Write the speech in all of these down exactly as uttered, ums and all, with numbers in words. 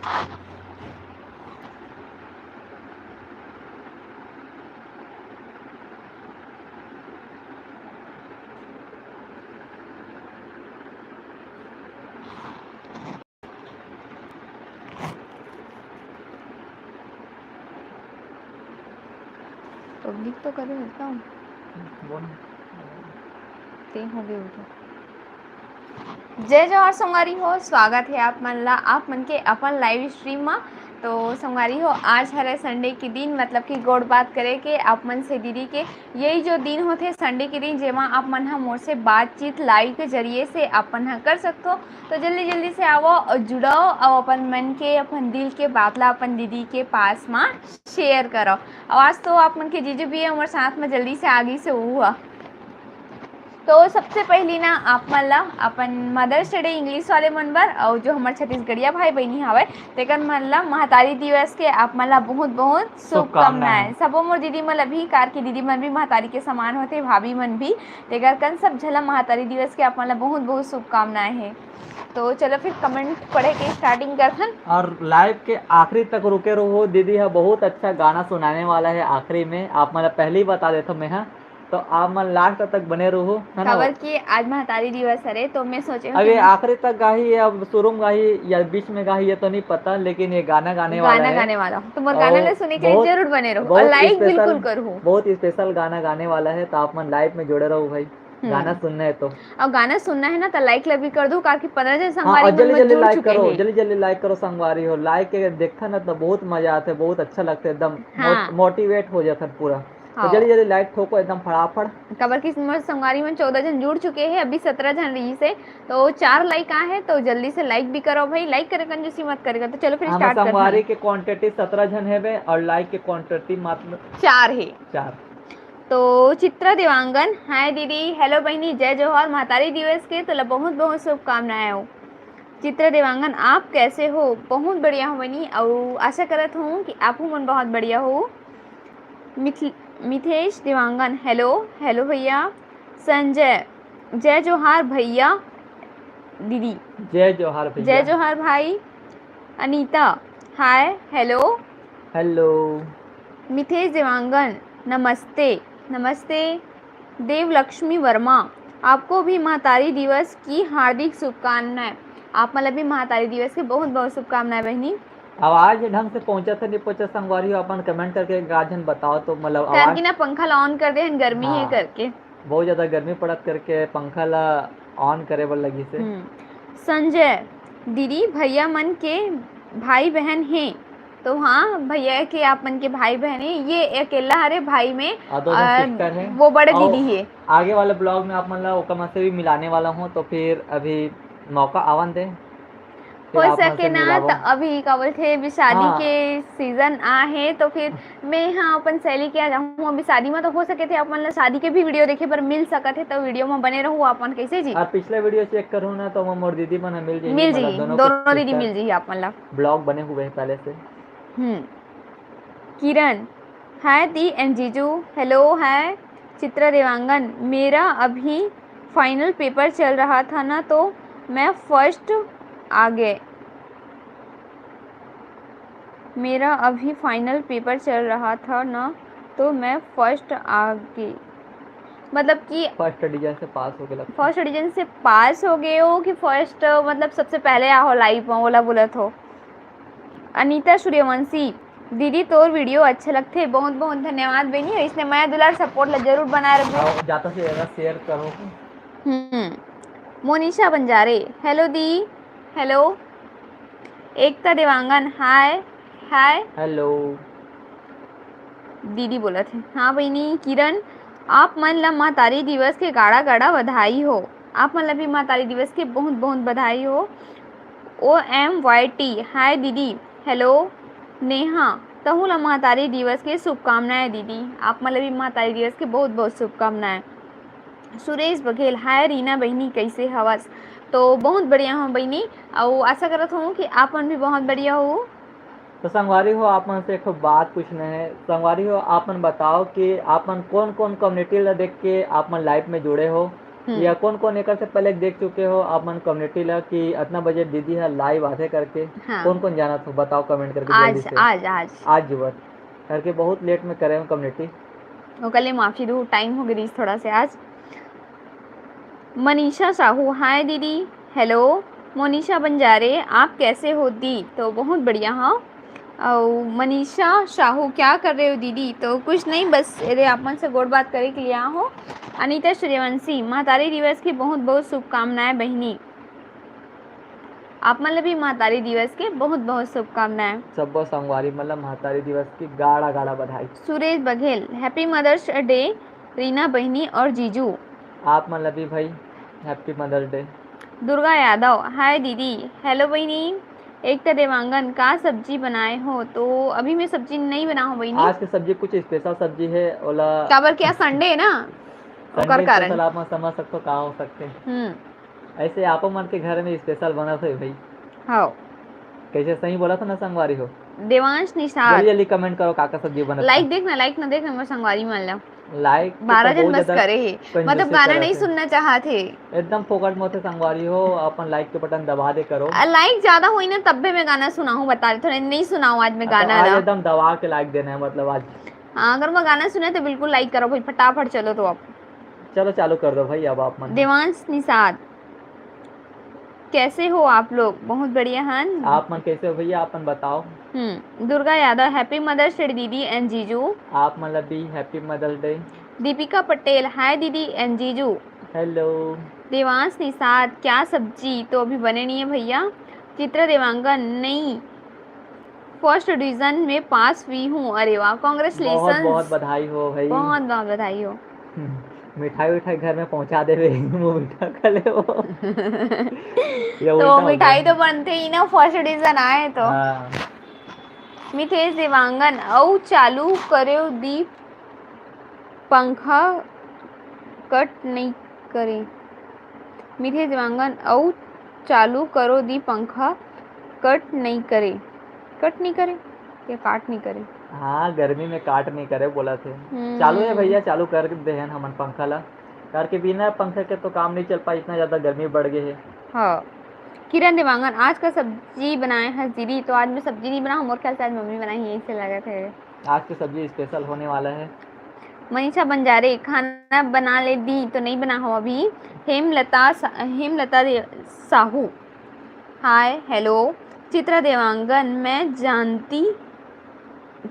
Public तो करे होता हूँ। बोल। ते हो गए उठो। जय जोहार संगवारी हो, स्वागत है आप मन ला, आप मन के अपन लाइव स्ट्रीम मा। तो संगवारी हो, आज हरे संडे के दिन, मतलब कि गोठ बात करे के आप मन से दीदी के यही जो दिन होथे संडे के दिन, जेमा आप मन ह मोर से बातचीत लाइव के जरिए से आप मन ह कर सकथो। तो जल्दी जल्दी से आवो और जुड़ो और अपन मन के, अपन दिल के बात ला अपन दीदी के पास मा शेयर करो। और आज तो आप मन के जीजू भी हमर साथ में जल्दी से आगी से हुआ। तो सबसे पहली ना आप मन ला अपन मदर्स डे इंग्लिश वाले मन बर और जो हमर छत्तीसगढ़िया भाई बहनी हवय, तेकर मन ला महतारी दिवस के आप मन ला बहुत बहुत शुभकामनाएं। शुभकामनाएं। सबो मोर दीदी मन अभी कार की दीदी मन भी महतारी के समान होथे, भाभी मन भी, तेकर कन सब झला महतारी दिवस के आप मन ला बहुत बहुत शुभकामनाएं हे। तो चलो फिर कमेंट पढ़े के स्टार्टिंग करथन। और लाइव के आखिरी तक रुके रहो, दीदी ह बहुत अच्छा गाना सुनाने वाला है आखिरी में, आप मन ला पहले ही बता देथो मैं ह। तो आप मन लास्ट तक बने रहो, है ना? काबर कि आज महतारी दिवस हरे, तो मैं सोचे हूँ अभी कि आखिरी तक गाही या शुरू में गाही या बीच में गाही, ये तो नहीं पता, लेकिन ये गाना गाने वाला गाना है। गाने वाला हूँ, तो मोर गाना और ला सुने के लिए बहुत, जरूर बने रहो और बहुत लाइक special, बिल्कुल करो। बहुत स्पेशल गाना गाने वाला है, तो आप मन लाइव में जुड़े रहो भाई। हम्म। गाना सुनना है तो। और गाना सुनना है ना, तो लाइक ला भी कर दो, काकि पंद्रह जन हाँ, संगवारी और मन जल्दी में जल्दी जुड़ लाइक चुके करो, हैं। जल्दी जल्दी लाइक करो संगवारी हो। लाइक के देखता ना तो बहुत मजा आता है, बहुत अच्छा लगता है, एकदम हाँ। मोट-, मोटिवेट हो जाता है पूरा। तो हाँ। जल्दी जल्दी लाइक ठोको एकदम फटाफट। काबर कि मोर संगवारी मन चौदह जन जुड़ चुके हैं, अभी सत्रह जन रही से, तो चार लाइक आए हैं, तो जल्दी से लाइक भी करो भाई, लाइक करे कंजूसी मत करेगा। तो चलो फिर हमर स्टार्ट करते संगवारी हैं। के क्वांटिटी सत्रह जन है बे, और लाइक के क्वांटिटी मात्र चार है। चार। तो चित्रा देवांगन, हाय दीदी, हेलो बहिनी, जय जोहार, महतारी दिवस के तोला बहुत बहुत शुभकामनाएं हो। चित्रा देवांगन, आप कैसे हो? बहुत बढ़िया हो बहिनी, अउ आशा करत हूँ कि आप मन बहुत बढ़िया हो। Myth-, Mithesh Dewangan, hello, hello भैया। संजय, जय जोहार भैया, दीदी। जय जोहार भैया। जय जोहार भाई। अनीता, हाय, हेलो। हेलो। मिथेश देवांगन, नमस्ते, नमस्ते। देवलक्ष्मी वर्मा, आपको भी महतारी दिवस की हार्दिक शुभकामनाएं। आप मन ला भी महतारी दिवस के बहुत बहुत शुभकामनाएं बहिनी। आवाज ढंग से पहुंचत हे, नहीं पहुंचत, संगवारी हो, अपन कमेंट करके एक आध झन बताओ तो, मतलब, काबर आवाज कि ना पंखा ला ऑन कर दे हन, गर्मी हे हाँ। करके। बहुत ज्यादा गर्मी पड़त करके पंखा ला ऑन करे बर लगिस हे। हम्म। संजय, दीदी, भैया मन के भाई बहन हे, तो हाँ, भैया के आप मन के भाई बहन हे, ये अकेला हरे भाई में, और दो झन अ, सिस्टर हे। वो बड़े और दीदी हे। आगे वाले ब्लॉग में आप मन ला ओकर मन से भी मिलाने वाला हूँ, तो फिर अभी मौका आवन दे। फिर हो आप मन सके से ना, मिलाबो। त अभी का बोलथे, अभी शादी हाँ। के सीजन आ हे, तो फिर मैं हाँ अपन सहेली के आ जाहूँ। अभी शादी में तो हो सके थे, अपन ला शादी के भी वीडियो देखे बर मिल सकत हे, तो वीडियो में बने रहू आप मन, कैसे जी? और पिछले वीडियो चेक करो ना, तो वो मोर दीदी मन ह मिल जाही, मिल मतलब जाही, दोनों दोनों के दीदी सिस्टर मिल जाही आप मन ला। ब्लॉग बने हुए हैं पहले से। हम्म। किरण, हाय दी and जीजू, हेलो, हाय। चित्रा देवांगन, मेरा अभी फाइनल पेपर चल रहा था ना, तो मैं फर्स्ट आ गए। मेरा अभी फाइनल पेपर चल रहा था ना, तो मैं फर्स्ट आ गई। मतलब कि फर्स्ट डिवीजन से पास हो गए लगता है। फर्स्ट डिवीजन से पास हो गए हो कि फर्स्ट, मतलब, सबसे पहले आ हो लाइफ में, ओला बोलत हो। अनीता सूर्यवंशी, दीदी तोर वीडियो अच्छे लगथे। बहुत बहुत धन्यवाद बहिनी, इसने मया दुलार सपोर्ट ला जरूर बनाए रखबे। और ज्यादा से ज्यादा शेयर करो। हम्म। मोनिशा बंजारे, हेलो दी, हेलो। एकता देवांगन, हाय, हाय। हेलो। दीदी बोलत हे। हाँ बहिनी। किरण, आप मन ला महतारी दिवस के गाड़ा गाड़ा बधाई हो। आप मन ला भी महतारी दिवस के बहुत बहुत बधाई हो। ओ एम वाई टी, हाय दीदी, हेलो। नेहा, तहूँ ला महतारी दिवस के शुभकामनाएं दीदी। आप मन ला भी महतारी दिवस के बहुत बहुत शुभकामनाएं। सुरेश बघेल, हाय रीना बहिनी, कैसे हवस? तो बहुत बढ़िया हूँ बहिनी, अउ आशा करत हूँ कि आप मन भी बहुत बढ़िया हो। तो संगवारी हो, आप मन से एक ठो बात पूछना है। संगवारी हो, आप मन बताओ कि आप मन कौन कौन कम्युनिटी ला देख के आप मन लाइव में जुड़े हो, हम्म। या कौन कौन एकर से पहले देख चुके हो आप मन कम्युनिटी ला कि अतना बजे दीदी ह लाइव आथे करके? हाँ। कौन कौन जानत हो, बताओ कमेंट करके जल्दी आज, से। आज, आज। आज जुबर करके बहुत लेट में करे हो कम्युनिटी। ओकर ले माफी दू, टाइम हो गई थोड़ा से आज। मनीषा साहू, हाय दीदी। हेलो मोनिशा बंजारे, आप कैसे हो दी? तो बहुत बढ़िया हाँ। अउ मनीषा साहू, क्या कर रहे हो दीदी? तो कुछ नहीं, बस एदे आप मन से गोठ बात करे के लिए आ हो। अनीता सूर्यवंशी, महतारी दिवस की बहुत बहुत शुभकामनाएं बहिनी। आप मन ल भी महतारी दिवस के बहुत बहुत शुभकामनाएं। सब्बो संगवारी मन ल महतारी दिवस की गाड़ा गाड़ा बधाई। Suresh Baghel, Happy Mother's Day Reena बहिनी और जीजू। आप मन ल भी भाई Happy Mother's Day। Durga Yadav, हाय दीदी। हेलो बहिनी। एकता देवांगन, का सब्जी बनाए हो? तो अभी मैं सब्जी नहीं बना हूँ बहिनी। आज के सब्जी कुछ स्पेशल सब्जी है, ओला काबर क्या संडे है ना, ओकर संडे कारण। स्पेशल आप मन समझ सकते हो का हो सकते हैं। हम्म। ऐसे आपो मन के घर में स्पेशल बनत है भाई। हाँ। कैसे सही बोला था ना संगवारी हो। देवांश निषाद। जल्दी जल्दी कमेंट करो, का का सब्जी बनत है। लाइक देख ना, लाइक ना देख ना, मोर संगवारी मन ला। लाइक तो बारह जन बहुत बस ज्यादा करे हे। कंजूसी मतलब गाना करत नहीं हे। सुनना चाहत हे। एकदम फोकट में होथे संगवारी हो, अपन लाइक के बटन दबा दे करो। आ, लाइक ज्यादा होई ना तब्बे मैं गाना सुनाहूँ, बता दे, थोड़ा नहीं सुनाऊँ आज मैं अच्छा, गाना आज ना। एकदम दबा के लाइक देना है, मतलब आज। हाँ, अगर मैं गाना सुने तो बिल्कुल लाइक करो भाई, फटाफट चलो तो आप। चलो चालू कर दो भाई, अब आप मन। देवांश निषाद, कैसे हो आप लोग? बहुत बढ़िया हन। आप मन कैसे हो भैया, अपन बताओ। हम्म, Durga Yadav, Happy Mother's Day दीदी and जीजू। आप मन ला भी Happy Mother's Day। Deepika Patel, हाय दीदी and जीजू। हेलो। देवांश निषाद, क्या सब्जी? तो अभी बने नहीं है भैया। चित्रा देवांगन, नहीं, फर्स्ट डिवीजन में पास हुई हूँ। अरे वाह, बहुत, कॉन्ग्रेचुलेशन। बहुत बधाई हो भाई। बहुत, बहुत बधाई हो। हम्म, मिठाई उठाई घर में पहुंचा देवे, मुंह मीठा कर ले वो। ये तो उल्टा हो मिठाई गया। तो बनते ही ना, फर्स्ट डिवीजन आए तो। हाँ। मिथेश देवांगन, अउ चालू करेव दी पंखा, कट नहीं करे। मिथेश देवांगन, अउ चालू करो दी पंखा, कट नहीं करे। कट नहीं करे या काट नहीं करे? हाँ, गर्मी में काट नहीं करे बोला थे। हम्म। चालू है भैया, चालू कर दे हन हमन पंखा ला, करके बिना पंखे के तो काम नहीं चल पाई, इतना ज्यादा गर्मी बढ़ गई है। हाँ। किरण देवांगन, आज का सब्जी बनाए हस दीदी? तो आज मैं सब्जी नहीं बनाऊँ, मोर ख्याल से आज मम्मी बनाई है, ऐसे लगा थे। आज की सब्जी स्पेशल होने वाला है। मनीषा बंजारे, खाना बना ले दी, तो नहीं बना हो अभी। हेमलता सा-, हेमलता दे-, साहू, हाय, हेलो। चित्रा देवांगन, मैं जानती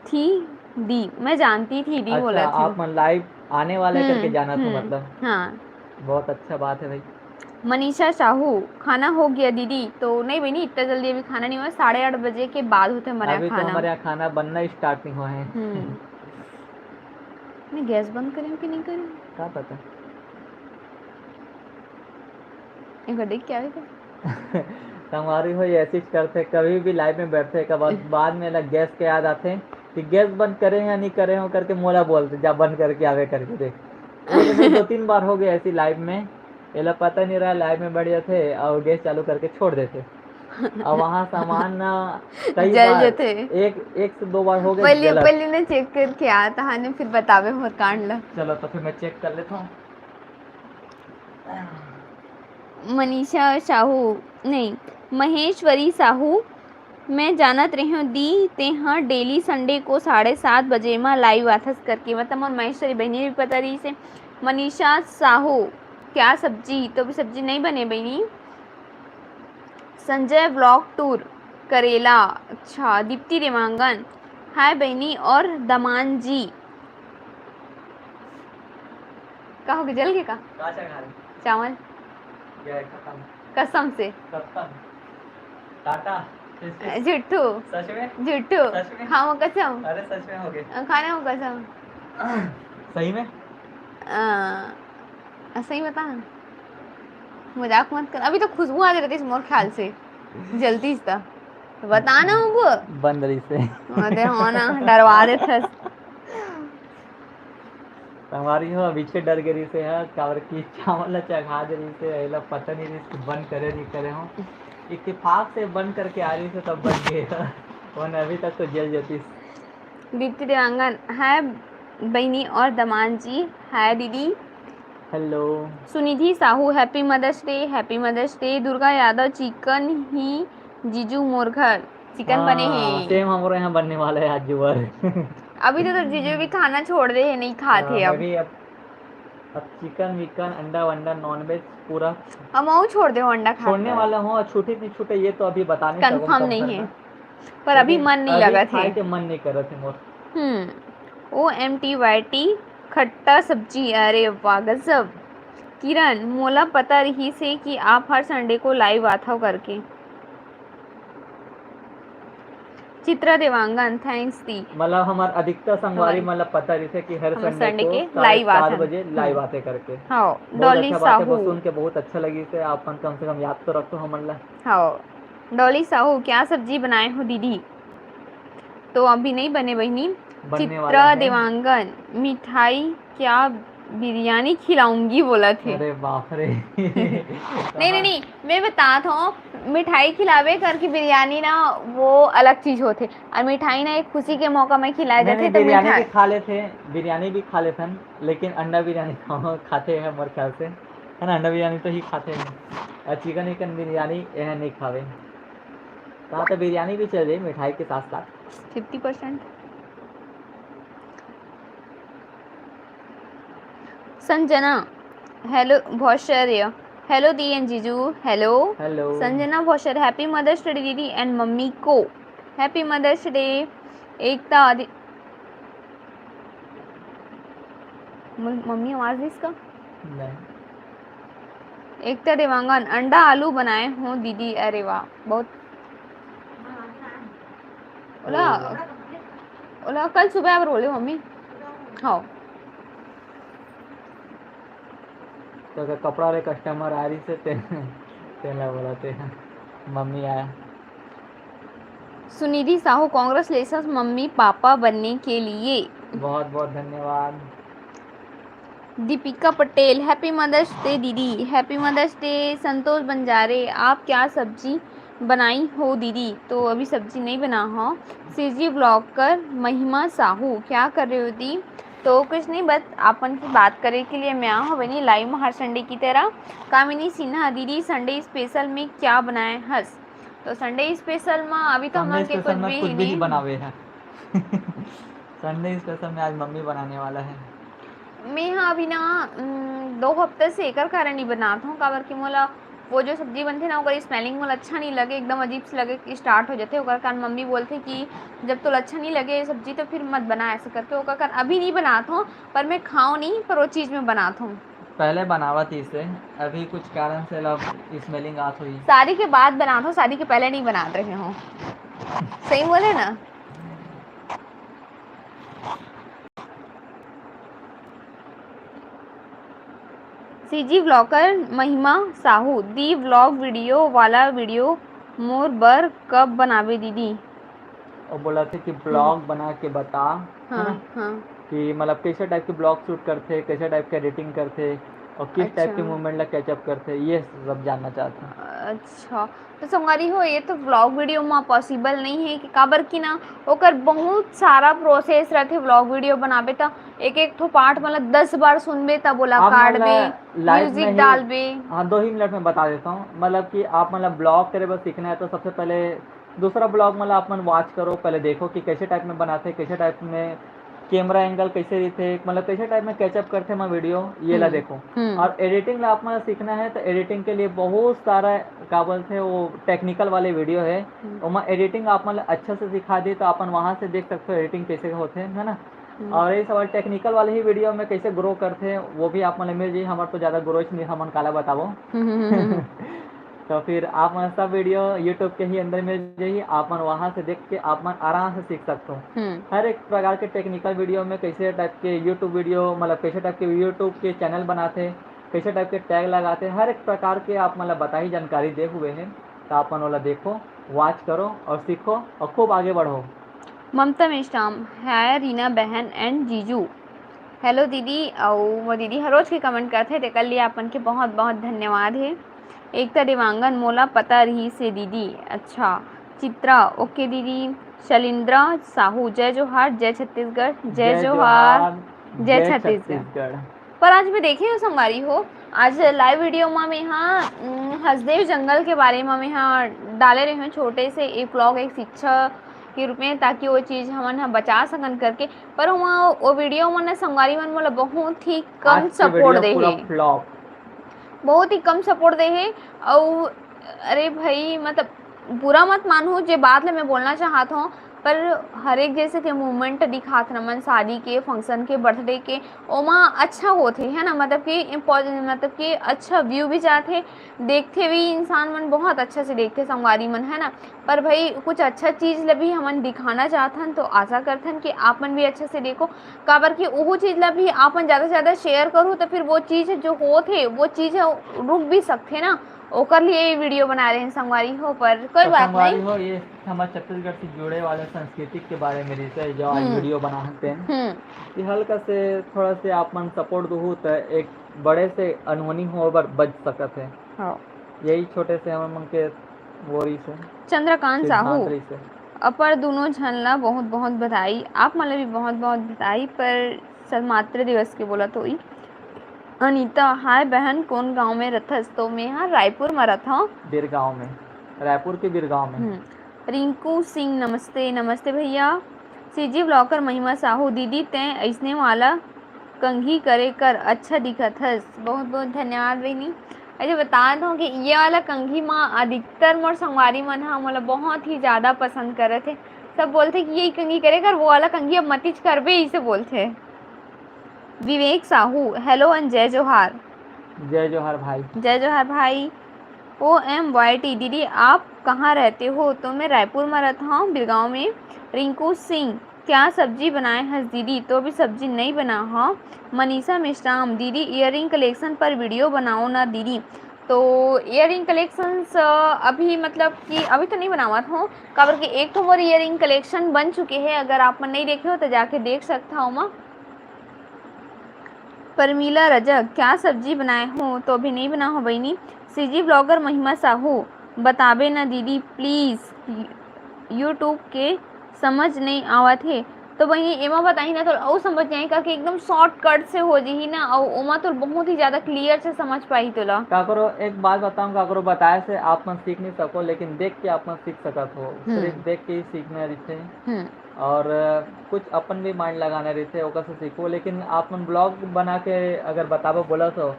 थी दी, मैं जानती थी दी अच्छा, बोला थी। आप मन लाइव आने वाले हम्म, करके जाना था हम्म, मतलब। हाँ। बहुत अच्छा बात है भाई। मनीषा साहू, खाना हो गया दीदी? तो नहीं बहिनी, इतना जल्दी अभी खाना नहीं हुआ, साढ़े आठ बजे के बाद होते हमारे यहाँ अभी तो खाना। हमारे यहाँ खाना बनना स्टार्ट नहीं हुआ है। हम्म। मैं गैस बंद करें कि नहीं करें? का पता। एक बार देख क्या होगा। संगवारी हो, ये ऐसी करते, कभी भी लाइव में बैठते के बाद, बाद में एला गैस के याद आते कि गैस बंद करे या नहीं करे हो करके मोला बोलते, जा बंद करके आवे करके। देख, एक नहीं, दो तीन बार हो गए ऐसी लाइव में, एला पता नहीं रहा, लाइव में बैठ जाते और गैस चालू करके छोड़ देते। और वहाँ सामान ना कई जल बार, जाते। एक, एक से दो बार हो गए पहले, जलत। पहले ना चेक करके आता है ना, फिर बतावे मोर कांड ला। चलो तो फिर मैं चेक कर लेता हूँ। मनीषा साहू, नहीं, महेश्वरी साहू, मैं जानत रेहेंव दी, तेंह डेली संडे को साढ़े सात बजे म लाइव आथस करके, मतलब मोर महेश्वरी बहिनी भी पता रहिस हे। मनीषा साहू, क्या सब्जी? तो अभी सब्जी नहीं बने बहिनी। संजय व्लॉग टूर करेला, अच्छा। दीप्ति देवांगन, हाय बहिनी और दमान जी। का हो गया, जल गया का? का चढ़ा रहे? चावल। गया है, खत्म। कसम से। खत्म। टाटा। फिर से। झूठू। सच में? झूठू। सच में? खाओ कसम। अरे सच में हो गए। अ, खाना हो कसम। सही में? अ, अ, सही बता ना। मजाक मत कर। अभी तो खुशबू आ रही थी मोर ख्याल से। जलती था। बता ना वो। बंद रही से। अरे हो ना, डरवा देथस। संगवारी हो, अभी के डर गे रहिस हे, काबर कि चावल ला चघा दे रहिस हे, एला पता नहीं रहिस कि बंद करे नहीं करे हो। इत्तेफाक से बंद करके आ रहिस हे, तब बंद गे हे। वरना अभी तक तो जल जतिस। दीप्ति देवांगन, हाय बहिनी और दमान जी, हाय दीदी। Hello. Sunidhi Sahu, Happy Mother's Day, Happy Mother's Day। Durga Yadav, chicken ही जीजू मोर घर, चिकन बने हे। सेम हमरो यहाँ बनने वाला है आज जुवर। अभी तो, तो जीजू भी खाना छोड़ दे है, नहीं खात है अब। अभी अब अब चिकन विकन, अंडा वंडा, नॉनवेज पूरा हम अऊ छोड़ दे हो अंडा खा छोड़ने वाला हूँ। और छूटे नहीं छूटे ये तो अभी बता नहीं सकूँ, कंफर्म नहीं है, पर अभी मन नहीं लगत है। के मन नहीं करत है मोर। हम्म। O M T Y T, खट्टा सब्जी, अरे वाह गजब। किरण, मोला पता रही से कि आप हर संडे को लाइव आथव करके। चित्रा देवांगन, थैंक्स दी। मतलब हमार अधिकतर संगवारी मतलब पता रही थे कि हर संडे संडे को के साढ़े लाइव चार आथन। बजे लाइव आते करके। हाँ, बहुत डॉली अच्छा बात है, वो साहू। सुन के बहुत अच्छा लगी से आप कम से कम याद तो रखो हमन ला। हाँ, डॉली साहू, क्या सब्जी बनाए हो दीदी? तो अभी नहीं बने बहिनी। बनने वाला चित्रा है। देवांगन, मिठाई क्या बिरयानी खिलाऊंगी बोला थे। अरे बाप रे। नहीं नहीं नहीं, मैं बतात हूँ, मिठाई खिलावे करके बिरयानी ना वो अलग चीज होते, और मिठाई ना एक खुशी के मौका में खिलाए नहीं, जाते नहीं, तो बिरयानी भी मिठाई। खा लेते हैं, बिरयानी भी खा लेते हैं, लेकिन अंडा बिरयानी खाओ- खाते हैं मोर ख्याल से, है ना? अंडा बिरयानी तो ही खाते हैं, और चिकन विकन बिरयानी यह नहीं खावे। कहाँ तो बिरयानी भी चल रही मिठाई के साथ साथ। Fifty percent. संजना, हेलो भौशर्य, हेलो दी एंड जीजू, हेलो। हेलो। संजना भौशर, Happy Mother's Day दीदी एंड मम्मी को, Happy Mother's Day। एकता आदि-, म-, मम्मी आवाज दी इसका? नहीं। एकता देवांगन, अंडा आलू बनाए हो दीदी, अरे वाह, बहुत। ओला, ओला कल सुबह आप रोले मम्मी। हाँ। तो अगर कपड़ा वाले कस्टमर आ रही से ते, तेला बोला ते मम्मी आया। Sunidhi Sahu, congratulation mummy papa बनने के लिए। बहुत बहुत धन्यवाद। Deepika Patel, Happy Mother's Day दीदी, Happy Mother's Day। संतोष बंजारे, आप क्या सब्जी बनाई हो दीदी? तो अभी सब्जी नहीं बना हो। सीजी ब्लॉगर महिमा साहू, क्या कर रहे हो दी? तो कुछ नहीं, बस आपन की बात करे के लिए मैं आ हो बनी लाइव में हर संडे की तरह। कामिनी सिन्हा, दीदी संडे स्पेशल में क्या बनाए हस? तो संडे स्पेशल में अभी तो हमन के कुछ भी नहीं बनावे है। संडे स्पेशल में आज मम्मी बनाने वाला है। मैं हाँ अभी ना, उम, दो हफ्ते से एकर कारण नहीं बनात हूँ, काबर कि मोला वो जो सब्जी बनथे ना, ओकर स्मेलिंग मोला अच्छा नहीं लगे, एकदम अजीब से लगे कि स्टार्ट हो जाथे। ओकर कारण मम्मी बोलथे कि जब तोला अच्छा नहीं लगे ये सब्जी, तो फिर मत बना, ऐसे करके। ओकर कारण अभी नहीं बनात हूँ, पर मैं खाऊँ नहीं, पर वो चीज़ में बनात हूँ। पहले बनावत इसे, अभी कुछ कारण से लब स्मेलिंग आत हुई। शादी के बाद बनात हूँ, शादी के पहले नहीं बनात रहे हूँ। सही बोले ना? सीजी ब्लॉगर महिमा साहू, दी व्लॉग वीडियो वाला वीडियो मोर बर कब बनावे दीदी? और बोला थे कि ब्लॉग बना के बता, है हाँ, ना? हाँ। कि मतलब कैसे टाइप के ब्लॉग शूट करते, कैसे टाइप के एडिटिंग करते और किस टाइप के अच्छा। मूवमेंट ला कैचअप करते, ये सब जानना चाहते हैं। अच्छा, तो संगवारी हो, ये तो व्लॉग वीडियो में पॉसिबल नहीं है कि काबर कि ना ओकर बहुत सारा प्रोसेस रहथे व्लॉग वीडियो बनाबे त एक एक ठो पार्ट मतलब दस बार सुनबे तब ओला आप काटबे, मतलब लाइव में म्यूजिक ही डालबे। हाँ, दो ही मिनट में बता देता हूँ, मतलब कि आप मतलब ब्लॉग करे बस सीखना है तो सबसे पहले दूसरा ब्लॉग मतलब आप मन वॉच करो, पहले देखो कि कैसे टाइप में बनाते, कैसे टाइप में कैमरा एंगल कैसे रहिथे, मतलब कैसे टाइप में कैचअप करथे मैं वीडियो, ये ला हम्म, देखो। हम्म। और एडिटिंग ला आप मन सीखना है तो एडिटिंग के लिए बहुत सारा का बोलते हैं वो टेक्निकल वाले वीडियो है, ओमा एडिटिंग आप मन अच्छा से सिखा दी तो अपन वहाँ से देख सकते हो एडिटिंग कैसे होते हैं, है ना? और ये सब टेक्निकल वाले ही वीडियो में कैसे ग्रो करते हैं वो भी आप मन मिल जाइए। हमारे तो ज़्यादा ग्रो नहीं, हमन काला बताबो। हम्म, हम्म, हम्म, हम्म। तो फिर आप मन सब वीडियो यूट्यूब के ही अंदर मिल जाइए, आप मन वहाँ से देख के आप मन आराम से सीख सकते हो। हम्म। हर एक प्रकार के टेक्निकल वीडियो में कैसे टाइप के यूट्यूब वीडियो, मतलब कैसे टाइप के यूट्यूब के चैनल बनाते, कैसे टाइप के टैग लगाते, हर एक प्रकार के आप मतलब बताही जानकारी दे हुए हैं। तो आप मन ओला देखो, वॉच करो और सीखो और खूब आगे बढ़ो। ममता मेश्राम, हाय रीना बहन एंड जीजू। हेलो दीदी, अउ वो दीदी हर रोज के कमेंट करथे, तेकर लिए आपन के बहुत बहुत धन्यवाद हे। एकता देवांगन, मोला पता रही से दीदी। अच्छा, चित्रा, ओके दीदी। शैलेंद्रा साहू, जय जोहार, जय छत्तीसगढ़। जय जोहार, जय छत्तीसगढ़। पर आज मैं देखे हूँ संगवारी हो, आज लाइव वीडियो में मैं हाँ, उम, हसदेव जंगल के बारे में मैं हाँ डाले रहे हूँ छोटे से एक व्लॉग, एक शिक्षा के रूप में, ताकि वो चीज़ हमन ह बचा सकन करके। पर वहाँ वो वीडियो में ना संगवारी मन मोला बहुत ही कम आज के सपोर्ट वीडियो दे पूरा हे। फ्लॉप। बहुत ही कम सपोर्ट दे हे। अउ अरे भाई, मतलब, बुरा मत मानहू जे बात ले मैं बोलना चाहत हूँ, पर हर एक जैसे के मूवमेंट दिखात रमन, शादी के, फंक्शन के, बर्थडे के, ओमा अच्छा होथे, है ना, मतलब कि इम्पॉर्टेंट, मतलब कि अच्छा व्यू भी जाथे, देखथे भी इंसान मन, बहुत अच्छा से देखथे संगवारी मन, है ना। पर भाई, कुछ अच्छा चीज़ ल भी हमन दिखाना चाहथन, तो आशा करथन कि आप मन भी अच्छा से देखो, काबर कि ओहू चीज़ ल भी आप मन ज़्यादा से ज़्यादा शेयर करू, तो फिर वो चीज़ जो होत हे, वो चीज़ ह रुक भी सकथे ना, ओकर लिए ये वीडियो बना रहे हैं संगवारी हो, पर कोई तो बात संगवारी नहीं। हो, ये हमारे छत्तीसगढ़ से जुड़े वाले सांस्कृतिक के बारे में रहिसे, जो आज हम्म। वीडियो बनाहन तेन। हम्म। कि हल्का से, थोड़ा से आप मन सपोर्ट दुहू, तो एक बड़े से अनहोनी हो बर बच सकत हे। हाँ। यही छोटे से हमन मन के वो रहिसे। चंद्रकांत सिद्धांत साहू, रहिसे। अपर दुनों झन ला बहुत बहुत बधाई, आप मन ला भी बहुत बहुत बधाई, पर सत मातृ दिवस के बोलत होई। अनीता, हाय बहन, कोन गांव में रथस? तो मैं हा रायपुर में रथव। बिरगांव में, रायपुर के बिरगांव में। हम्म। रिंकू सिंह, नमस्ते। नमस्ते भैया। सीजी ब्लॉगर महिमा साहू, दीदी तैं अइसने वाला कंघी करे कर अच्छा दिखत हस। बहुत बहुत धन्यवाद बहिनी। अच्छा, बता दो कि ये वाला कंघी म अधिकतर मोर संगवारी मन ह मोला बहुत ही ज़्यादा पसंद करत हे। सब बोलथे कि ये कंघी करे कर, वो वाला कंघी अब मतिच करबे, इसे बोलथे। विवेक साहू, hello and जय जोहार। जय जोहार भाई। जय जोहार भाई। ओ एम वाई टी, दीदी आप कहाँ रहते हो? तो मैं रायपुर में रहता हूँ, बिरगांव में। रिंकू सिंह, क्या सब्जी बनाए हस दीदी? तो भी सब्जी नहीं बना हव। मनीषा मेश्राम, दीदी ईयरिंग कलेक्शन पर वीडियो बनाओ ना दीदी। तो ईयरिंग कलेक्शंस, अ, अभी मतलब कि अभी तो नहीं बनावत हूँ, काबर कि एक ठो मोर ईयरिंग कलेक्शन बन चुके हे, अगर आप मन नहीं देखे हो तो जाके देख सकता हो ओमा। परमीला रजक, क्या सब्जी बनाए हो? तो अभी नहीं बना हो बहिनी। सीजी ब्लॉगर महिमा साहू, बताबे ना दीदी प्लीज, YouTube के समझ नहीं आवत हे। तो बहिनी, एमा बताही ना, तो अउ समझ जाही, काकि एकदम शॉर्टकट से हो जही ना, अउ ओमा तो बहुत ही ज्यादा क्लियर से समझ पाही तोला। काकरो एक बात बताऊं, काकरो बताए से आप मन सीख नहीं सको, लेकिन देख के आप मन सीख सकत हो। हम्म। सिर्फ देख के ही सीखना रहिथे। हम्म। और, अ, कुछ अपन भी माइंड लगाना रहिथे, ओकर से सीखो। लेकिन आप मन ब्लॉग बना के अगर बताबो बोला तो,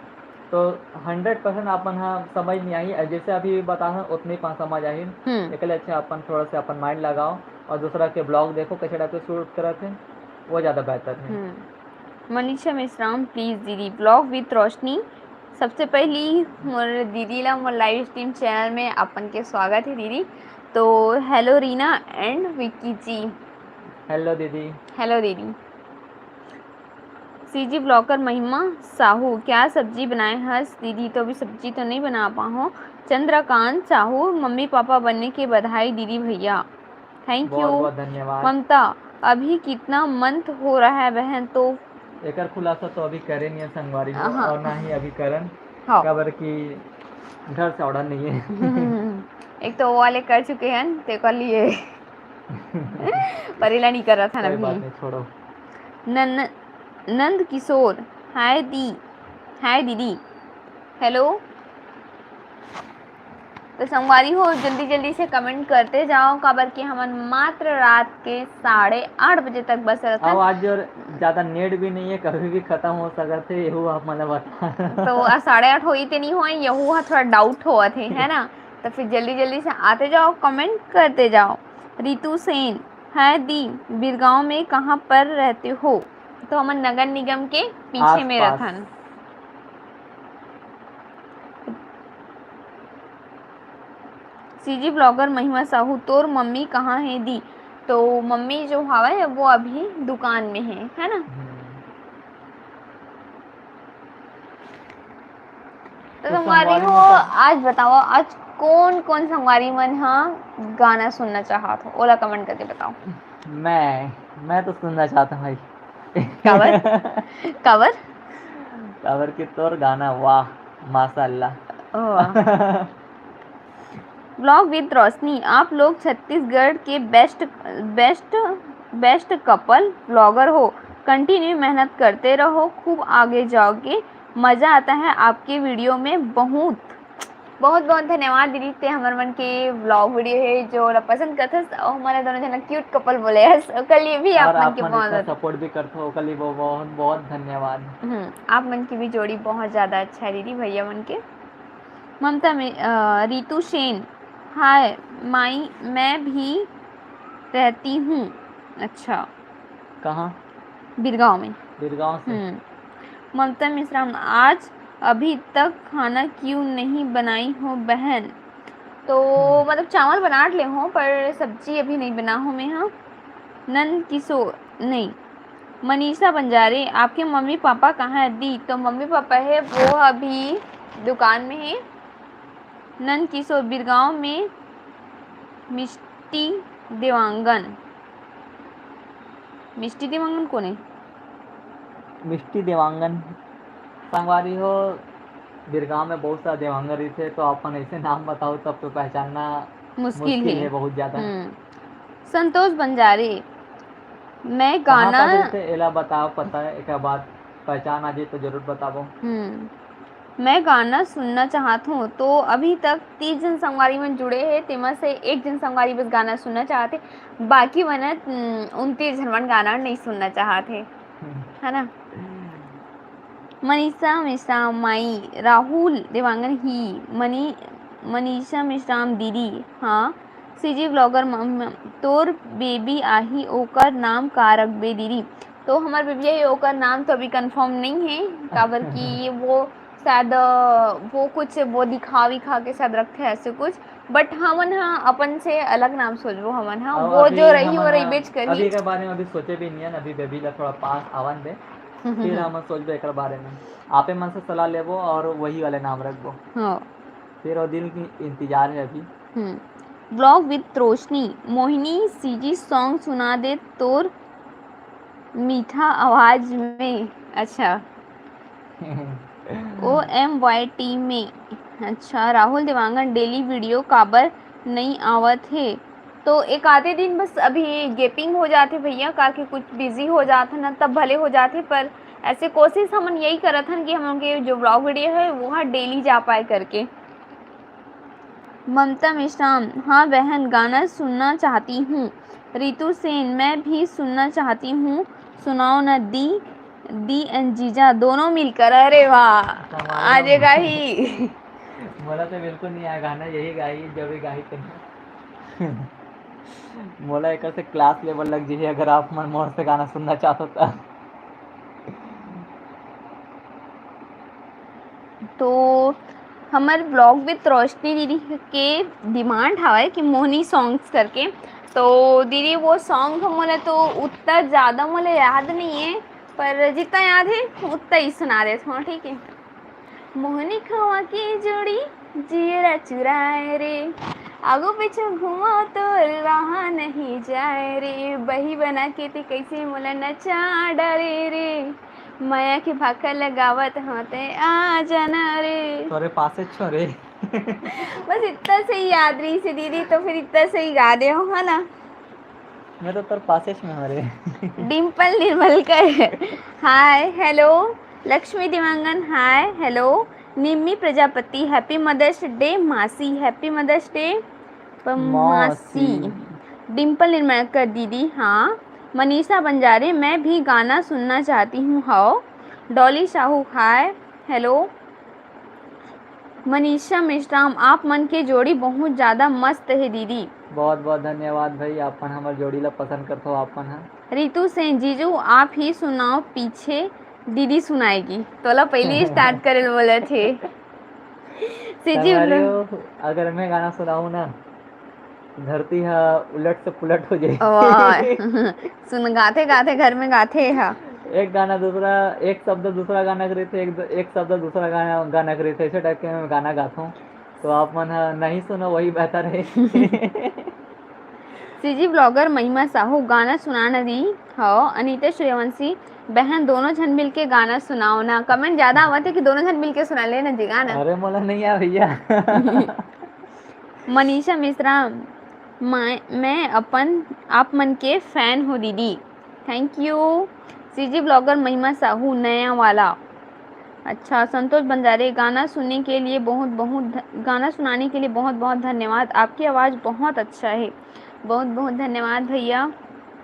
तो हंड्रेड परसेंट आप मन ह समझ नहीं आही। अउ जैसे अभी बताहन, उतने ही पास समझ आही। हम्म। एकले अच्छा अपन थोड़ा से अपन माइंड लगाओ और दूसरा के ब्लॉग देखो, कैसे टाइप से शूट करत हे, वो ज़्यादा बेहतर है। हम्म। मनीषा मेश्राम, प्लीज दीदी, ब्लॉग विथ रोशनी। सबसे पहली मोर दीदी ला मोर लाइव स्ट्रीम चैनल में अपन के स्वागत है दीदी। तो hello Reena and Vicky ji. Hello दीदी। हेलो दीदी। सीजी ब्लॉगर महिमा साहू, क्या सब्जी बनाए हस दीदी? तो अभी सब्जी तो नहीं बना पाहो। चंद्रकांत साहू, मम्मी पापा बनने के बधाई दीदी भैया। थैंक बहुत, यू। बहुत धन्यवाद। ममता, अभी कितना मंथ हो रहा है बहन? तो एकर खुलासा तो अभी करे नहीं है संगवारी हो, हाँ। और ना ही अभी करन, हाँ। काबर कि घर से ऑर्डर नहीं है। हम्म, एक तो वो वाले कर चुके हैं, तेकर लिए परेला नहीं कर रहा था ना कोई अभी। बात नहीं, छोड़ो। नन-, नंद किशोर, हाय दी, हाय दीदी, हेलो। तो संगवारी हो, जल्दी जल्दी से कमेंट करते जाओ, काबर कि हमन मात्र रात के साढ़े आठ बजे तक बस रहथन। अब आज और ज्यादा नेट भी नहीं है, कभी भी खत्म हो सकत है, यहू आप मन बता। तो आज साढ़े आठ होई ते नहीं होई, यहू ह थोड़ा डाउट होवत है, है ना? तो फिर जल्दी जल्दी से आते जाओ, कमेंट करते जाओ। रितु सेन, हाय दी, बिरगांव में कहाँ पर रहते हो? तो हमन नगर निगम के पीछे में आसपास। रथन। सीजी ब्लॉगर महिमा साहू, तोर मम्मी कहाँ है दी? तो मम्मी जो हवय, वो अभी दुकान में है, है ना? हम्म। तो तो संगवारी संगवारी हो, मन तो आज बताओ, आज कौन कौन संगवारी मन ह गाना सुनना चाहत हो, ओला कमेंट करके बताओ। मैं, मैं तो सुनना चाहता हूँ भाई। काबर? काबर? काबर कि तोर गाना, वाह, माशाल्लाह। ओ, वाह। ब्लॉग विद रोशनी, आप लोग छत्तीसगढ़ के best, best, best couple blogger हो। कंटिन्यू मेहनत करते रहो, खूब आगे जाओगे। मज़ा आता है आपके वीडियो में बहुत। बहुत बहुत धन्यवाद दीदी, ते हमर मन के व्लॉग वीडियो हे जो ला पसंद करथस, अउ हमन ला दोनों झन क्यूट कपल बोले हस, ओकर लिए भी आप मन के बहुत सपोर्ट भी करथो, ओकर लिए बहुत बहुत धन्यवाद। हम्म, आप मन की भी जोड़ी बहुत ज़्यादा अच्छा है दीदी, भैया मन के। ममता में, अ, रितु सेन, हाय माई, मैं भी रहती हूँ। अच्छा, कहाँ? बिरगांव में। बिरगांव से। हम्म। ममता मिश्रा, आज अभी तक खाना क्यों नहीं बनाई हो बहन? तो हम्म। मतलब चावल बना ले हो, पर सब्जी अभी नहीं बना हो मैं, हाँ। नंद किशोर, नहीं, मनीषा बंजारे, आपके मम्मी पापा कहाँ है दी? तो मम्मी पापा है वो अभी दुकान में है। नंद किशोर, बिरगांव में मिष्टी देवांगन। मिष्टी देवांगन कोन है? मिष्टी देवांगन, संगवारी हो, बिरगांव में बहुत सारा देवांगन रहिथे, तो अपन ऐसे नाम बताओ तब तो पहचानना मुश्किल मुश्किल है। है बहुत ज्यादा। हम्म। संतोष बंजारे, मैं कहाँ गाना का रहिथे, एला बताओ, पता है, एक बात पहचान आ जाए तो जरूर बताबो। हम्म। मैं गाना सुनना चाहत हूँ, तो अभी तक तीस झन संगवारी मन जुड़े हे, तेमा से एक झन संगवारी बस गाना सुनना चाहत हे, बाकी मन, उम, उनतीस झन मन गाना नहीं सुनना चाहत हे, हम्म। है ना? मनीषा मिश्रा माई, राहुल देवांगन ही, मनी-, मनीषा मिश्राम दीदी, हाँ, सीजी व्लॉगर म-, म-, तोर बेबी आही, ओकर नाम का रखबे दीदी? तो हमर बेबी आही, ओकर नाम तो अभी कंफर्म नहीं है, काबर कि वो शायद, अ, वो कुछ वो दिखा विखा के शायद रखथे ऐसे कुछ, but हमन ह अपन से अलग नाम सोचबो हमन ह, अब वो अभी जो रही हमन वो रही ह बेच करी। अभी के बारे में अभी सोचे भी नहीं है, अभी बेबी ला थोड़ा पास आवन दे, हम्म, फिर हम्म। हमन सोचबो एकर बारे में। आपे मन से सलाह लेबो और वही वाले नाम रखबो। हाँ। फिर वो दिन की इंतजार है अभी। हम्म। Vlog with रोशनी, मोहिनी सीजी song सुना दे तोर मीठा आवाज में। अच्छा। ओ एम वाई टी में। अच्छा, राहुल देवांगन daily video काबर नई आवत हे? तो एक आधे दिन बस अभी गैपिंग हो जाथे भैया, काकि कुछ बिजी हो जात हे ना, तब भले हो जाथे, पर ऐसे कोशिश हमन यही करत हन कि हम लोग के जो व्लॉग वीडियो है, वो ह डेली जा पाए करके। ममता मिश्राम, हाँ बहन, गाना सुनना चाहती हूँ। रितु सेन, मैं भी सुनना चाहती हूँ, सुनाओ ना दी, दी and जीजा दोनों मिलकर। अरे वाह, आज गाही। मोला तो बिल्कुल नहीं आया गाना, यही गाही, जब भी गाही तब। मोला एकर से क्लास लेवल लग जाही, अगर आप मन मोर से गाना सुनना चाहत हो त। तो हमर व्लॉग विद रोशनी दीदी के डिमांड हवय कि मोहनी सॉन्ग्स करके। तो दीदी, वो सॉन्ग मोला तो उतना ज़्यादा मोला याद नहीं है, पर जितना याद है उतना ही सुना देत हूँ, ठीक है? मोहनी खवा के जोड़ी जियरा चुराए रे, आगू पीछू घुमा तोर रहा नहीं जाए रे, बही बना के ते कैसे मोला नचा डारे रे, मया के भाखा लगावत हों ते आ जाना रे। तोरे पासे छो रे। बस इतना सही याद रही से दीदी, तो फिर इतना सही गा दे हो, है ना? मैं तो तोर पासे में हूँ रे। Dimple Nirmalkar, hi hello. Lakshmi Dewangan, hi hello. Nimmi Prajapati, happy Mother's Day मासी, हैप्पी मदर्स डे मासी। डिम्पल निर्मलकर दीदी, हाँ। मनीषा बंजारे, मैं भी गाना सुनना चाहती हूँ, हाओ। Dolly Sahu, hi hello. मनीषा मेश्राम, आप मन के जोड़ी बहुत ज्यादा मस्त हे दीदी। बहुत बहुत धन्यवाद भाई, आप मन हमर जोड़ी ला पसंद करथो आप मन ह। रितु सेन, जीजू आप ही सुनाओ, पीछे दीदी सुनाएगी। तोला पहले ही स्टार्ट करे ल बोलत हे। सीजी संगवारी हो, अगर मैं गाना सुनाऊं ना, धरती ह उलट से पुलट हो जाए। वाह। सुन, गाथे गाथे घर में गाथे हा। एक गाना दूसरा, एक शब्द दूसरा गाना के रहिथे, एक, एक शब्द दूसरा गाना, गाना के रहिथे, ऐसे टाइप के मैं गाना गाथों। तो आप मन ह नहीं सुनो, वही बेहतर है। सीजी ब्लॉगर महिमा साहू, गाना सुना न दी। हव अनिता सूर्यवंशी, बहन दोनों झन मिलके गाना सुनाओ ना। कमेंट ज्यादा आवत है कि दोनों झन मिलके सुना लेना जी गाना। अरे मोला नहीं आ भैया। मनीषा मिश्रा, मैं, मैं अपन आप मन के फैन हो दीदी। Thank you. CG blogger Mahima Sahu नया वाला। अच्छा, संतोष बंजारे, गाना सुनने के लिए बहुत बहुत ध-, गाना सुनाने के लिए बहुत बहुत धन्यवाद। आपकी आवाज़ बहुत अच्छा है। बहुत बहुत धन्यवाद भैया।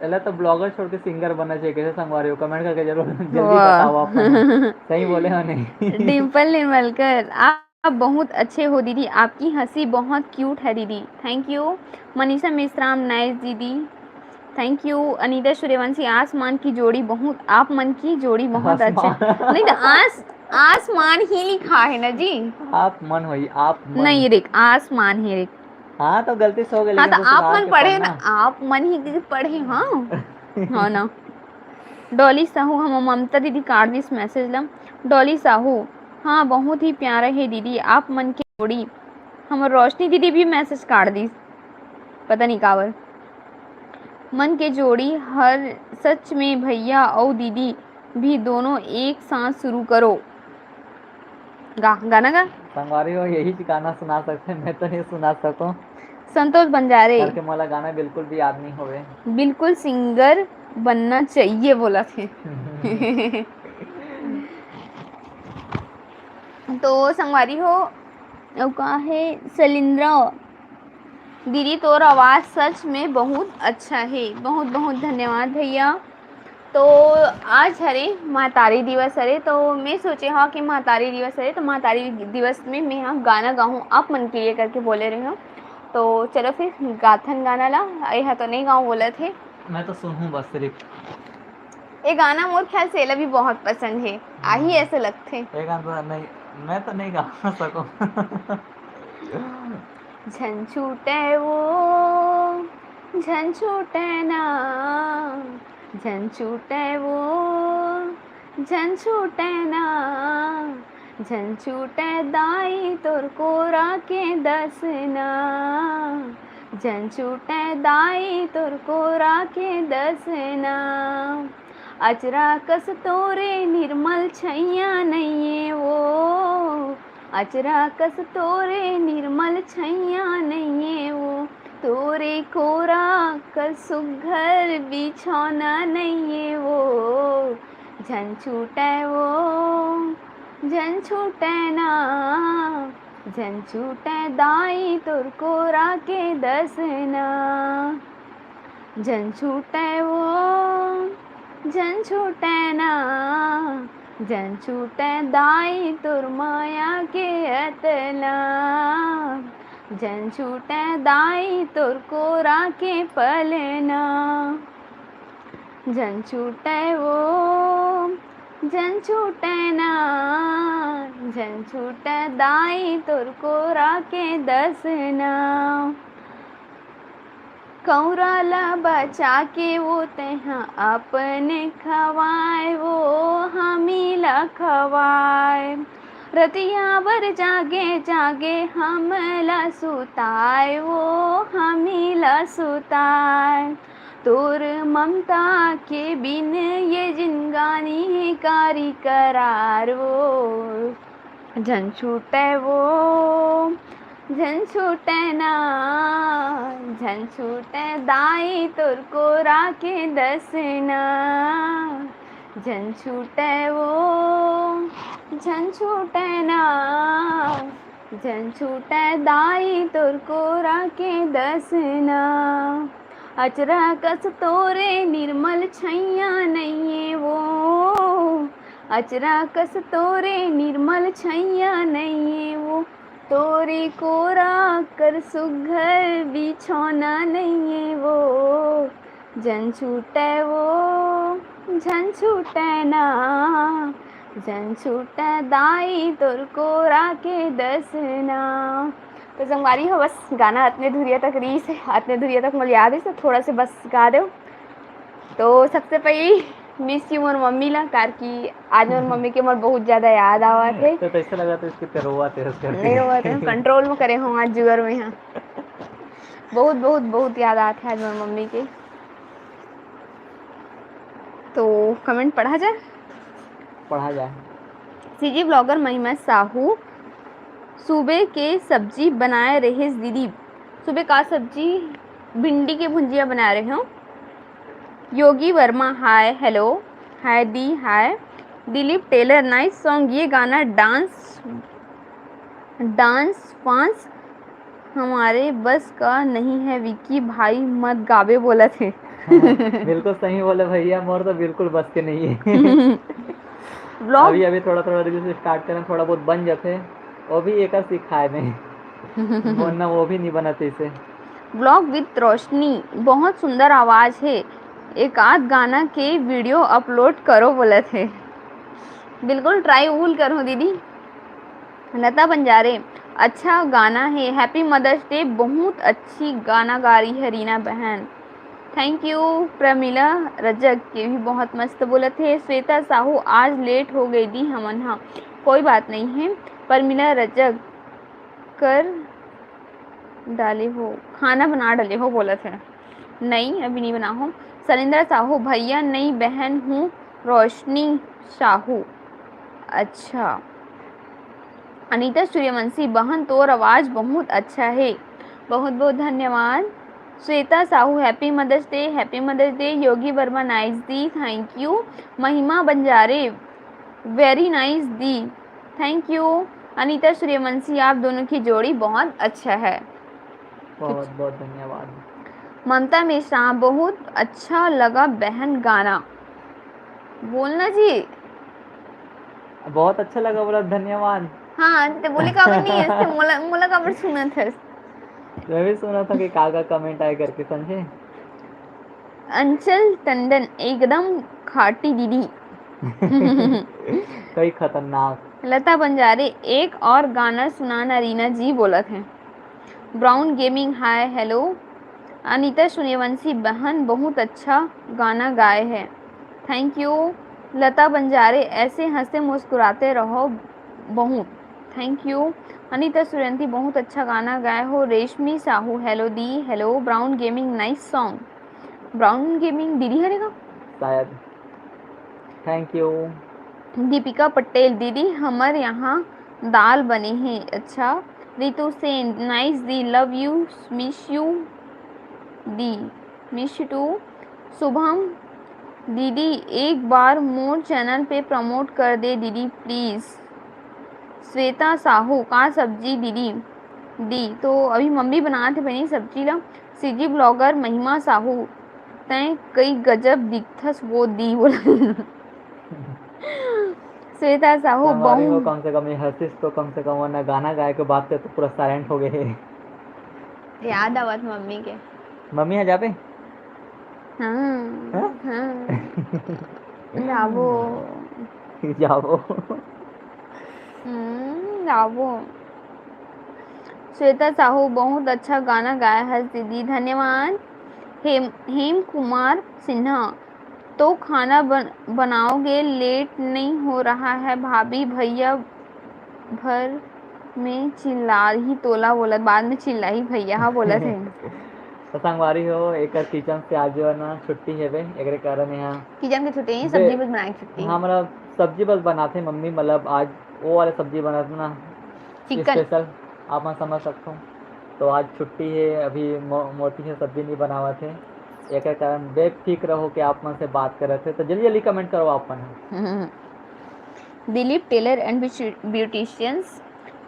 एला तो ब्लॉगर छोड़ के सिंगर बनना चाहिए। कैसे संगवारी हो, कमेंट करके जरूर जल्दी वाह। बताओ आप मन। सही बोले हो नहीं? डिम्पल निर्मलकर, आप बहुत अच्छे हो दीदी, आपकी हंसी बहुत क्यूट है दीदी। Thank you. Manisha Meshram, nice दीदी, थैंक यू। अनिता सूर्यवंशी, आसमान की जोड़ी बहुत, आप मन की जोड़ी बहुत अच्छे। आसमान। नहीं तो आस आसमान ही लिखा है ना जी। आप मन होई, आप मन। नहीं रे, आसमान ही रे। हाँ, तो गलती से हो गई, हाँ, लेकिन तो वो आप सुधार मन के पढ़े पढ़ना। ना, आप मन ही के पढ़े, हाँ। हाँ ना। डॉली साहू, हम ममता दीदी काट दिस मैसेज ला। डॉली साहू, हाँ, बहुत ही प्यारा है दीदी, आप मन के जोड़ी। हमर रोशनी दीदी भी मैसेज काट दिस, पता नहीं काबर। मन के जोड़ी हर, सच में भैया अउ दीदी भी दोनों एक साथ शुरू करो। गा, गाना गा। संगवारी हो, यही गाना सुना सकते हैं, मैं तो नहीं सुना सकूं। संतोष बंजारे, करके मोला गाना बिल्कुल भी याद नहीं होवे। बिल्कुल सिंगर बनना चाहिए बोला थे। तो संगवारी हो, अउ का है, सलिंद्रा दीदी, तोर आवाज़ सच में बहुत अच्छा है। बहुत बहुत धन्यवाद भैया। तो आज हरे महतारी दिवस हरे, तो मैं सोचे हाँ कि महतारी दिवस हरे, तो महतारी दिवस में मैं हाँ गाना गाहूँ आप मन के लिए करके बोले रहे हूँ। तो चलो फिर गाथन गाना ला, यह तो नहीं गाऊँ बोलत हे। मैं तो सुनहूँ बस सिर्फ। ये गाना मोर ख्याल से एला भी बहुत पसंद है, आही ऐसे लगथे। ये गाना तो नहीं, मैं तो नहीं गा सकूं। झन छूटे वो, झन छूटे ना, झन छूटे वो, झन छूटे ना, झन छूटे दाई तोर कोरा के दसना, झन छूटे दाई तोर कोरा के दसना। अचरा कस तोरे निर्मल छैया नइये वो, अचरा कस तोरे निर्मल छैया नइये वो, तोरे कोरा कस सुघर बिछौना नइये वो, झन छूटे वो, झन छूटे ना, झन छूटे दाई तोर कोरा के दसना। झन छूटे वो, झन छूटे ना, झन छूटे दाई तोर माया के अतना। झन छूटे दाई तोर कोरा के पलना। झन छूटे वो, झन छूटे ना, झन छूटे दाई तोर कोरा के दसना। कौरा ला बचा के वो तेहा अपन खवाए, वो हमी ला खवाए। रतिया बर जागे जागे हमला सुताए, वो हमी ला सुताए। तोर ममता के बिन ये जिनगानी हे कारी करार वो। झन छूटे वो, झन छूटे ना, झन छूटे दाई तोर कोरा के दसना। झन छूटे वो, झन छूटे ना, झन छूटे दाई तोर कोरा के दसना। अचरा कस तोरे निर्मल छैया नइये वो, अचरा कस तोरे निर्मल छैया नइये वो, तोरे कोरा कर सुघर बिछौना नइये वो। झन छूटे वो, झन छूटे ना, झन छूटे दाई तोर कोरा के दसना। तो संगवारी हो, बस गाना अतने धुरिया तक रहिस हे, अतने धुरिया तक मोला याद हे, तो थोड़ा से बस गा देव। तो सबसे पहले मिस यू मोर मम्मी ला, कार कि आज मोर मम्मी के मोर बहुत ज्यादा याद आवत हे। तो कैसे लगा तो इसके पे रोवा थे उसका? नहीं रोवा थे, कंट्रोल में करे हूँ आज जुगर में, हाँ। बहुत, बहुत, बहुत याद आत हे आज मोर मम्मी के। तो कमेंट पढ़ा जाए? पढ़ा जाए। सीजी ब्लॉगर महिमा साहू, सुबह के सब्जी बनाए रहिस दीदी। सुबह का सब्जी? भिंडी के भुंजिया बनाए रहे हो। Yogi Verma, hi, hello. Hi दी, hi. Dilip Tailor, nice song. ये गाना डांस, डांस वांस हमारे बस का नहीं है विक्की भाई, मत गाबे बोलत हे। बिल्कुल सही बोले भैया, मोर तो बिल्कुल बस के नहीं है। ब्लॉग अभी अभी थोड़ा थोड़ा रील्स स्टार्ट करें, थोड़ा बहुत बन जाते, वो भी एक सिखाए में वरना वो भी नहीं बनत इसे। ब्लॉग विद रोशनी, बहुत सुंदर आवाज है, एक आध गाना के वीडियो अपलोड करो बोलत हे। बिल्कुल ट्राई उल करो दीदी। लता बंजारे, अच्छा गाना है, हैप्पी मदर्स डे। बहुत अच्छी गाना गा रही है रीना बहन। Thank you. प्रमिला रजक के भी बहुत मस्त बोलत है। श्वेता साहू, आज लेट हो गई दी हमन हा, कोई बात नहीं है। प्रमिला रजक, कर डाले हो, खाना बना डाले हो बोलत है। नहीं, अभी नहीं बना हो। सलिंदर साहू, भैया नहीं बहन हूँ, रोशनी साहू। अच्छा। अनीता सूर्यवंशी, बहन तोर आवाज बहुत अच्छा है, बहुत बहुत धन्यवाद। Shweta Sahu, happy Mother's Day, happy Mother's Day. Yogi Verma, nice दी, thank you. Mahima Banjare, very nice दी, थैंक यू। अनीता सूर्यवंशी, आप दोनों की जोड़ी बहुत अच्छा है। बहुत बहुत धन्यवाद। ममता मिश्रा, बहुत अच्छा लगा बहन गाना। बोलना जी। बहुत अच्छा लगा बोला, धन्यवाद। हाँ, ते बोले काबर नहीं है, ते मोला, मोला काबर सुनत है। मैं भी सुना था कि का का कमेंट आए करके, समझे। अंचल टंडन, एकदम खाटी दीदी। कई खतरनाक। लता बंजारे, एक और गाना सुनाना रीना जी बोलत है। Brown gaming, hi hello. Anita Suryavanshi, बहन बहुत अच्छा गाना गाए है, थैंक यू। लता बंजारे, ऐसे हंसते मुस्कुराते रहो, बहुत थैंक यू। अनीता सूर्यवंशी, बहुत अच्छा गाना गाए हो। रेशमी साहू, हेलो दी, hello. Brown Gaming, nice song. Brown Gaming दीदी हरे का? शायद। Thank you. दीपिका पटेल, दीदी हमर यहाँ दाल बने हे। अच्छा। रितु सेन, नाइस दी, लव यू, मिस यू दी, मिस यू टू। शुभम, दीदी एक बार मोर चैनल पे प्रमोट कर दे दीदी प्लीज। श्वेता साहू, का सब्जी दीदी? दी तो अभी मम्मी बनात हे बनी सब्जी ला। सीजी ब्लॉगर महिमा साहू, तैं कई गजब दिखथस वो दी बोला। श्वेता साहू, संगवारी हो, बहुत कम से कम ये हंसिस तो कम से कम, वरना गाना गाए के बाद से तो पूरा साइलेंट हो गए हे। याद आवत मम्मी के। मम्मी ह जाबे? हाँ, हाँ? हाँ। जाबो। जाबो। हम्म, जाबो। श्वेता साहू, बहुत अच्छा गाना गाया है दीदी, धन्यवाद। हेम, हेम कुमार सिन्हा, तो खाना बन, बनाओगे, लेट नहीं हो रहा है भाभी, भैया भर में चिल्लाही तोला बोलत, बाद में चिल्लाही भैया हा बोलत हे। तो संगवारी हो, एकर किचन से आज जो है ना छुट्टी हेबे, एकरे कारण यहाँ किचन के छुट्टी नहीं, बे-, सब्जी बस बनाए के छुट्टी। हाँ, मतलब सब्जी बस बनाते मम्मी, मतलब आज वो वाला सब्जी बनाते ना, चिकन। स्पेशल, आप मन समझ सकते हो। तो आज छुट्टी है, अभी मो-, मोटी है सब्जी नहीं बनावत है, एकर कारण बेफिक्र हो के आप मन से बात करत है। तो जल्दी जल्दी कमेंट करो आप मन। हम्म। दिलीप टेलर एंड ब्यूटिशियंस,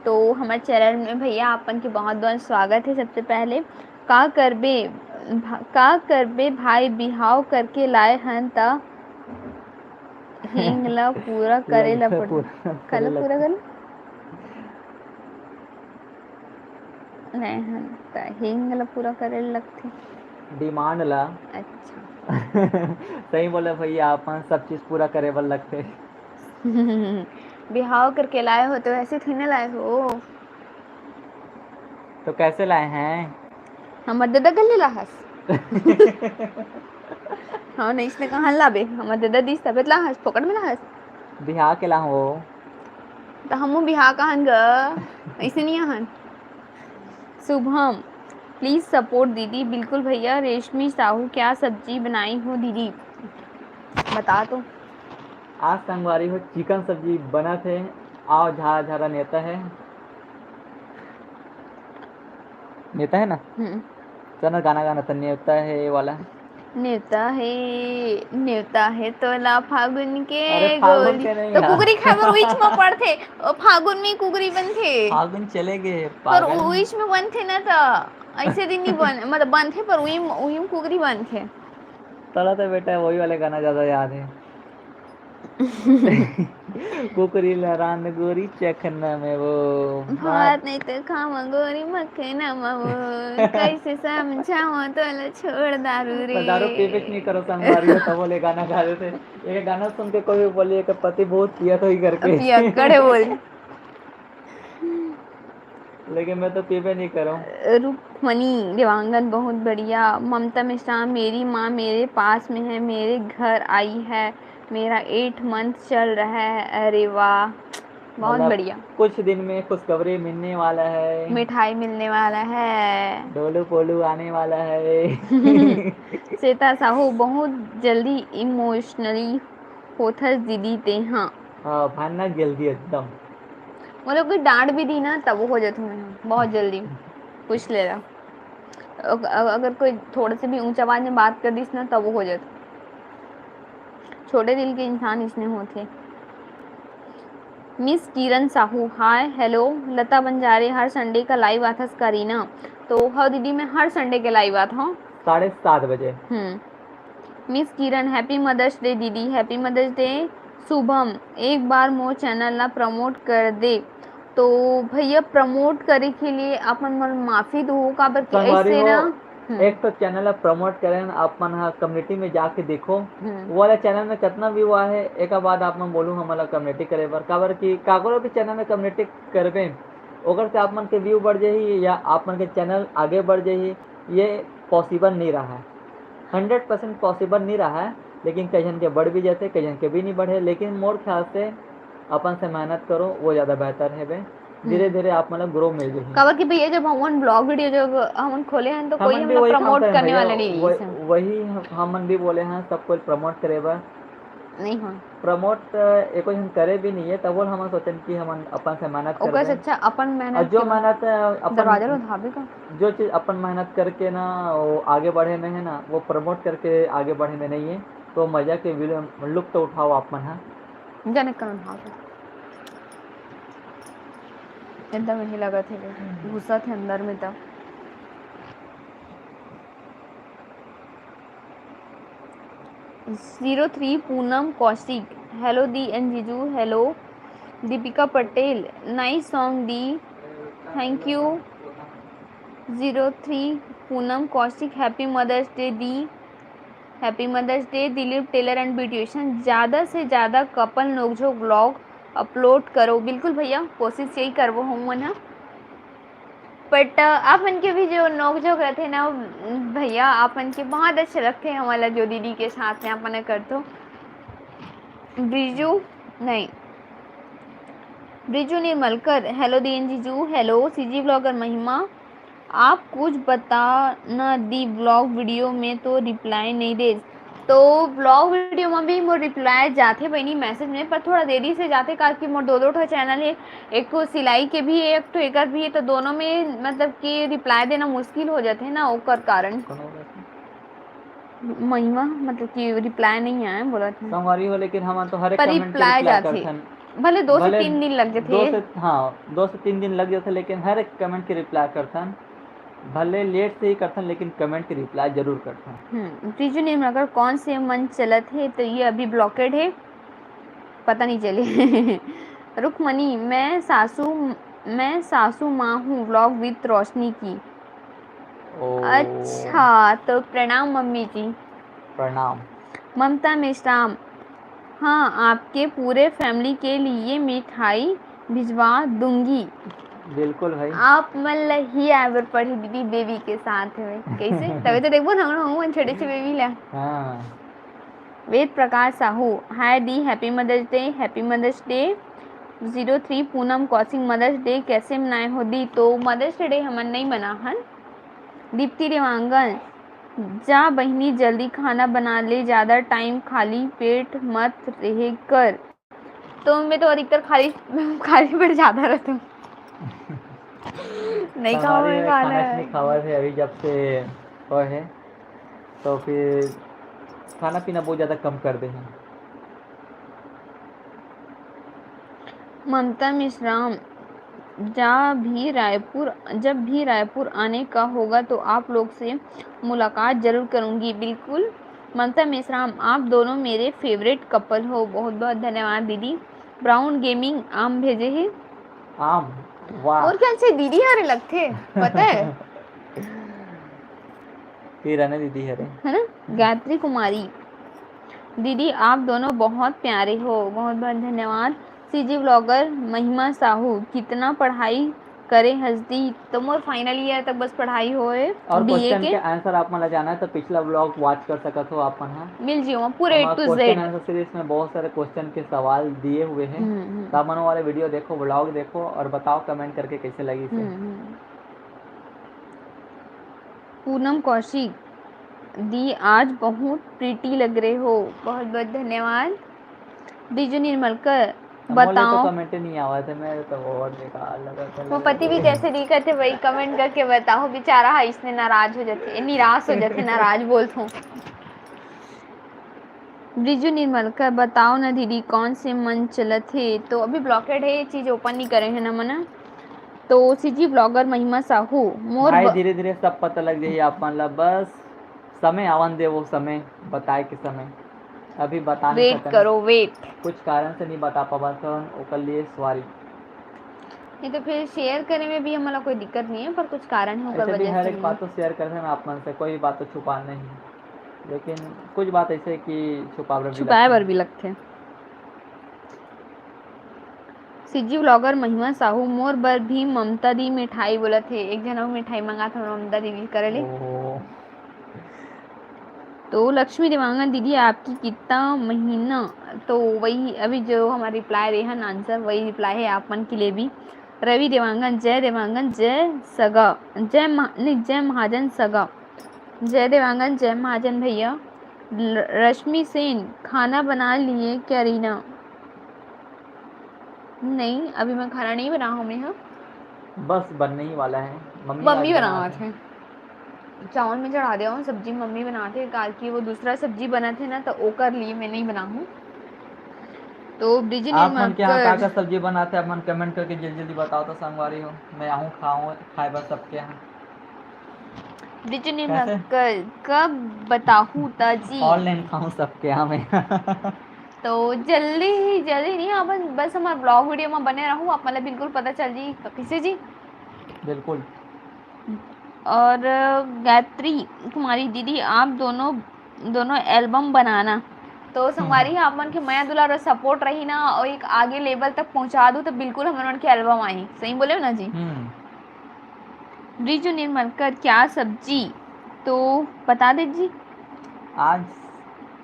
तो हमारे चैनल में भैया आपन के बहुत बहुत स्वागत है। सबसे पहले का करबे भा-, का करबे भाई, बिहाव करके लाए हन त हेंग ला पूरा करे ला लगथे पड़-, पूरा करे काला पूरा लगथे। कर? नहीं हन त हेंग ला पूरा करे ला लगथे। डिमांड ला। अच्छा। सही बोले भैया, अपन सब चीज पूरा करे बर लगथे। बिहाव करके लाए हो तो ऐसे थोड़ी ना लाए हो। तो कैसे लाए हैं? हमर ददा गल्ली लाहस। हाँ, नहीं इसने कहाँ लाबे? हमर ददा दिस तबे त लाहस, फोकट में लाहस। बिहाव के लाहूं। तो हमू बिहाव कहन ग, ऐसे नहीं आहन। शुभम, प्लीज सपोर्ट दीदी। बिल्कुल भैया। रेशमी साहू, क्या सब्जी बनाई हो दीदी? बता तो। आज संगवारी हो चिकन सब्जी बनत हे। आओ झारा झारा नेता हे। नेता हे ना? हम्म। चल ना गाना गाना त नेता हे वाला। नेवता हे, नेवता हे तोला फागुन के अरे, फागुन गोरी। के नहीं तो यार। कुकरी खाए बर उहीच म पड़थे। ओ, फागुन में कुकरी बनथे। फागुन चले गए, पर पागल। उहीच में बनथे ना, त ऐसे दिन नहीं बन-, मतलब बनथे, पर उही म, उही म कुकरी बनथे। तोला तो बेटा वही वाले गाना ज्यादा याद है। कुकरी लहरान गोरी चखना में वो भात नहीं तो खावा गोरी मखना में वो। कैसे समझावा तोला छोड़ दारू रे। मैं दारू पीबे नहीं करो संगवारी हो, तब बोले गाना गा देते। ये गाना सुन के कोई बोले कि पति बहुत पिया तो ही करके। पिया करे बोल। लेकिन मैं तो पीबे नहीं करूँ। रुक्मणी देवांगन बहुत बढ़िया। ममता मिश्रा, मेरी माँ मेरे पास में है, मेरे घर आई है, मेरा एट मंथ चल रहा है। अरे वाह, बहुत मतलब, बढ़िया। कुछ दिन में खुशखबरी मिलने वाला है। मिठाई मिलने वाला है। डोलू पोलू आने वाला है। श्वेता साहू, बहुत जल्दी इमोशनली होथस दीदी तेहा। हाँ, भयानक जल्दी एकदम। वो लोग कोई डांट भी दी ना, तब वो हो जाती हूँ मैं, बहुत जल्दी। पूछ ले रहा। अग-, अग-, अगर कोई थोड़े से भी ऊंचा आवाज में बात कर दीस ना, तब वो हो जाता। छोटे दिल के इंसान इसने होते। मिस किरण साहू, हाय, हेलो। लता बंजारे, हर संडे का लाइव आथस करीना। तो हाँ दीदी, मैं हर संडे के लाइव आत हूँ। साढ़े सात बजे। हम्म। मिस किरण, हैप्पी मदर्स डे दीदी, हैप्पी मदर्स डे। शुभम, एक बार मोर चैनल ला प्रमोट कर दे। तो भैया, प्रमोट करे के लिए आप मन मोला माफी दो, काबर कि संगवारी ऐसे हो, ना, हम्म। एक तो चैनल ला प्रमोट करें, आप मन हा कम्युनिटी में जाके देखो, हम्म। वो वाला चैनल में कितना व्यू आए है, एक बाद आप मन बोलू, हमन ला कम्युनिटी करे बर, काबर कि काकरो भी चैनल में कम्युनिटी करबे, ओकर से आप मन के व्यू बढ़ जाही या आप मन के चैनल आगे बढ़ जाही, ये पॉसिबल नहीं रहा है। हंड्रेड परसेंट पॉसिबल नहीं रहा है, लेकिन कई झन के बढ़ भी जाते, कई झन के भी नहीं बढ़े। लेकिन मोर ख्याल से अपन से मेहनत करो, वो ज्यादा बेहतर है बे। धीरे धीरे आप मन ला ग्रो मिल जाही। काबर कि भैया, जब हमन ब्लॉग वीडियो जब हमन खोले हैं, तो कोई हमन भी हमला वही काम प्रमोट करे हैं करने भैया, वाला नहीं रही वही, है। वही हम, हमन भी बोले हैं, सब कोई प्रमोट करे बर। नहीं हो। प्रमोट, अ, एको झन करे भी नहीं है, तब हमन सोचन कि हमन अपन से मेहनत ओकर से करबे। अच्छा अपन मेहनत और जो के मेहनत, अ, अपन दरवाजा लो धाबे का। जो चीज अपन मेहनत करके ना, वो आगे बढ़े में है ना, वो प्रमोट करके आगे बढ़े में नहीं है। तो मजा के विल-, लुत्फ तो उठाओ आप मन हा। जाने कौन भाग है। एकदम यही लगत है, घुसत है अंदर में तब। Zero three Poonam Kaushik, hello दी and जीजू, hello Deepika Patel, nice song दी, thank you। Zero three Poonam Kaushik, happy Mother's Day दी, happy Mother's Day। Dilip tailor and beautician, ज़्यादा से ज़्यादा कपल नोकझोंक व्लॉग अपलोड करो। बिल्कुल भैया, कोशिश यही करबो हम मन ह। But, अ, आप मन के भी जो नोकझोंक रहिथे ना, भैया, आप मन के बहुत अच्छा लगथे, हमन ला जो दीदी के साथ में आप मन करथो। ब्रिजू, नहीं, ब्रिजू निर्मलकर, hello दी and जीजू, hello सीजी व्लॉगर महिमा, आप कुछ बता ना दी, व्लॉग वीडियो में तो रिप्लाई नहीं दे। तो व्लॉग वीडियो में भी मोर रिप्लाई जाथे बहिनी मैसेज में, पर थोड़ा देरी से जाथे, काबर कि मोर दो, दो ठो चैनल है, एक ठो सिलाई के भी है, एक ठो एकर भी है, तो दोनों में मतलब कि रिप्लाई देना मुश्किल हो जाथे ना, ओकर कारण। कोनो बात नहीं। महिमा, मतलब कि रिप्लाई नहीं आए, बोलत हे। संगवारी हो, लेकिन हमन तो हर एक पर कमेंट के रिप्लाई रिप्लाई जाथे। करथन। भले दो से भले तीन दिन लग जाथे। दो से, हाँ, दो से तीन दिन लग जाथे, लेकिन हर एक कमेंट के रिप्लाई करथन। भले लेट से ही करथन, लेकिन कमेंट के रिप्लाई जरूर करथन। हम्म, प्रिजू निर्मलकर, कौन से मन चलत हे, तो ये अभी ब्लॉकेड है, पता नहीं चले। रुक्मणी, मैं सासू, मैं सासू माँ हूँ, व्लॉग विद रोशनी की। ओ। अच्छा, तो प्रणाम मम्मी जी। प्रणाम। ममता मेश्राम, हाँ, आपके पूरे फैमिली के लिए मिठाई भिजवा दूंगी। बिल्कुल भाई। आप मन ल ही आए बर पड़ही दीदी, बेबी के साथ में। कैसे? तभी तो देखबो ना, हम, हम छोटे से बेबी ला। हाँ। वेद प्रकाश साहू, हाय दी, happy Mother's Day, happy Mother's Day। Zero three Poonam Kaushik, Mother's Day कैसे मनाए हो दी? तो मदर्स डे हमन नहीं मना हन। दीप्ति देवांगन, जा बहिनी, जल्दी खाना बना ले, ज्यादा टाइम खाली पेट मत रहे कर। तो मैं तो अधिकतर खाली, खाली पेट ज्यादा रहता हूँ। नहीं खावा, हमारे मैं खाना खाना है। नहीं खावा थे अभी जब से वो है। तो फिर खाना पीना बहुत ज़्यादा कम कर दे हैं। ममता मिश्राम, जा भी रायपुर, जब भी रायपुर आने का होगा तो आप लोग से मुलाकात जरूर करूँगी। बिल्कुल ममता मिश्राम, आप दोनों मेरे फेवरेट कपल हो। बहुत बहुत धन्यवाद दीदी। ब्राउन गेमिंग आम भेजे हे। आम, वाह। और क्या से दीदी हरे लगथे, पता है? फिर आने दीदी हरे। है ना? गायत्री कुमारी, दीदी आप दोनों बहुत प्यारे हो। बहुत बहुत धन्यवाद। सीजी व्लॉगर महिमा साहू, कितना पढ़ाई करे हस दी? तो मोर फाइनल ईयर तक बस पढ़ाई होए और बीए क्वेश्चन के। के आंसर आप मन ला जाना है तो पिछला व्लॉग वॉच कर सकत हो आप मन हा। मिल जियो वहाँ पूरे ए हमारा to question Z. Answer series में बहुत सारे क्वेश्चन के सवाल दिए हुए हैं। हम्म, हम्म। तो आप मन वाले वीडियो देखो, व्लॉग देखो और बताओ कमेंट करके कैसे लगी से। हम्म, हम्म। पूनम कौशिक, दी आज बहुत प्रीटी लग रहे हो। बहुत बहुत धन्यवाद। ब्रिजू निर्मलकर, मोला तो बताओ। कमेंट नहीं आवा था, मैं तो बहुत बेकार लगा था। वो पति भी कैसे दिखत हे, वही कमेंट करके बताओ। बेचारा हा इसने नाराज हो जाते, निराश हो जाते, नाराज बोलत हूँ। ब्रिजू निर्मलकर, बताओ ना दीदी, कौन से मंच चलत हे? तो अभी ब्लॉकेड है, ये चीज ओपन नहीं करे है ना मना। तो सीजी ब्लॉगर महिमा साहू, मोर भाई, ब- धीरे धीरे सब पता लग जाही आप मन ला, बस समय आवन दे, वो समय बताए के समय, अभी बता नहीं वेट सकन। करो, वेट। कुछ कारण से नहीं बता पावा तो ओकर लिए सॉरी। नहीं तो फिर शेयर करे में भी हमला कोई दिक्कत नहीं है, पर कुछ कारण है ओकर ऐसे भी वजह हर से एक नहीं। बात तो शेयर करते हैं आप मन से, कोई भी बात तो छुपा नहीं, लेकिन कुछ बात ऐसे कि छुपाए बर भी छुपाए लगथे। बर भी लगथे। सीजी व्लॉगर महिमा साहू, मोर बर भी ममता दी मिठाई बोलत हे। एक झन अउ मिठाई मंगात हन ममता दीदी करे ले। ओहो। तो लक्ष्मी देवांगन दीदी, आपकी कितना महीना, तो वही अभी जो हमारा रिप्लाई रहे हैं आंसर, वही रिप्लाई है आप मन के लिए भी। रवि देवांगन, जय देवांगन, जय सगा, जय महा-, नहीं, जय महाजन सगा। जय देवांगन, जय महाजन भैया। ल-, रश्मि सेन, खाना बना लिए क्या रीना? नहीं, अभी मैं खाना नहीं बनाऊँ मैं, हाँ। बस बनने ही वाला है। मम्मी मम्मी आज बनावत बनावत है। है। चावल में चढ़ा दिया हूँ, सब्जी मम्मी बनाते हैं, काल की वो दूसरा सब्जी बनत है ना, तो ओकर लिए मैं नहीं बनाऊँ। तो ब्रिजू आप मन के यहाँ का निर्मलकर, का सब्जी बनाते हैं, आप मन कमेंट करके जल्दी जल्दी बताओ तो संगवारी हो, मैं आहूँ खाऊँ, खाए बर सबके यहाँ। ब्रिजू निर्मलकर, कब बताहू ताजी? ऑनलाइन खाऊँ सबके यहाँ मैं। तो जल्दी ही, जल्दी नहीं, आप बस हमारे ब्लॉग वीडियो में बने रहू, आप मतलब बिल्कुल पता चल जी। तो किसे जी? बिल्कुल। और गायत्री कुमारी दीदी, आप दोनों, दोनों एल्बम बनाना। तो संगवारी, आप मन के मया दुलार और सपोर्ट रही ना, और एक आगे लेवल तक पहुंचा दू, तो बिल्कुल हमन मन के एल्बम आई। सही बोले हो ना जी? हम्म। ब्रिजू निर्मलकर, क्या सब्जी? तो बता दे जी। आज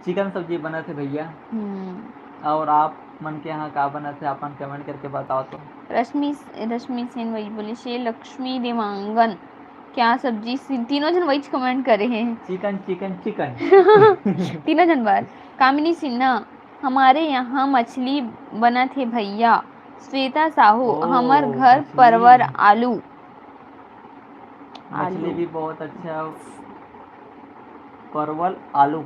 चिकन सब्जी बनत हे भैया। हम्म। और आप मन के यहाँ का बनत हे, आप मन कमेंट करके बताओ तो। रश्मि, रश्मि सेन वही बोले, श्री लक्ष्मी देवांगन, क्या सब्जी? सी-, तीनों जन वही कमेंट करे हैं। Chicken, chicken, chicken. तीनों जन बार। कामिनी सिन्हा, हमारे यहाँ मछली बनत हे भैया। श्वेता साहू, ओ, हमर घर मछली। परवर आलू। मछली आलू। भी बहुत अच्छा, परवल, आलू,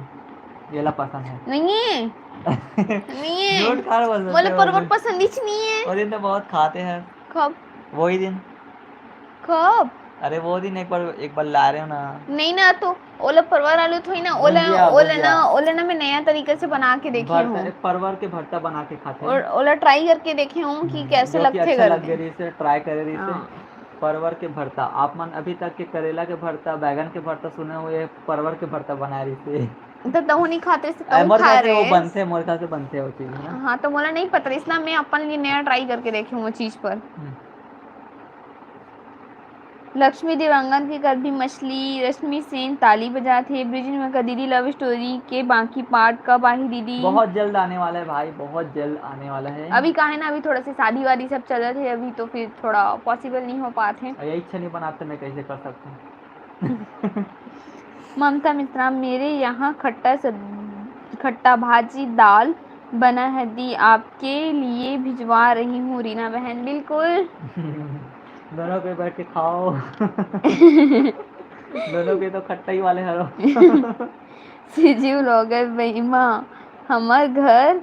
येला पसंद है। नहीं है, नहीं है। झूठ काहे बोल सकते मोला हो? परवर पसंद ही नहीं है। वो दिन तो बहुत खाते हैं। कब? वही दिन। कब? अरे वो दिन एक बार, एक बार ला रहे हो ना। नहीं ना, तो ओला परवर आलू थोड़ी ना, ओला, भुंजिया, ओला भुंजिया। ना, ओला ना मैं नया तरीके से बना के देखे भरता, हूँ। परवर के भरता बना के खाते और हैं। ओला ट्राई करके देखे हूँ कि हम्म, कैसे जो कि लगथे अच्छा लग करके। रही से, ट्राई करे रही से। हाँ। परवर के भरता, आप मन अभी तक के करेला के भरता, बैगन के भरता सुने हुए, परवर के भरता बनाए रही से। तो तहु नहीं खाते से ए, तहु मोर खा ख्याल से वो रहे। बनते, मोर ख्याल से बनते वो चीज ना। हाँ, तो मोला नहीं पता, इसलिए मैं अपन लिए नया ट्राई करके देखे हूँ वो चीज पर। हम्म। लक्ष्मी देवांगन के कर भी मछली, रश्मि सेन ताली बजात हे, ब्रिजिन में का दीदी लव स्टोरी के बाकी पार्ट कब आही दीदी? बहुत जल्द आने वाला है भाई, बहुत जल्द आने वाला है। अभी का है ना, अभी थोड़ा सा शादी वादी सब चलत है, अभी तो फिर थोड़ा पॉसिबल नहीं हो पात है। और ये इच्छा नहीं बनाते, मैं कैसे कर सकता हूँ? ममता मिश्रा, मेरे यहाँ खट्टा सब, खट्टा भाजी दाल बना है दी, आपके लिए भिजवा रही हूँ रीना बहन। बिल्कुल। दोनों पे बैठ के खाओ। दोनों के तो खट्टा ही वाले हरो। सीजी ब्लॉगर बहिमा, हमर घर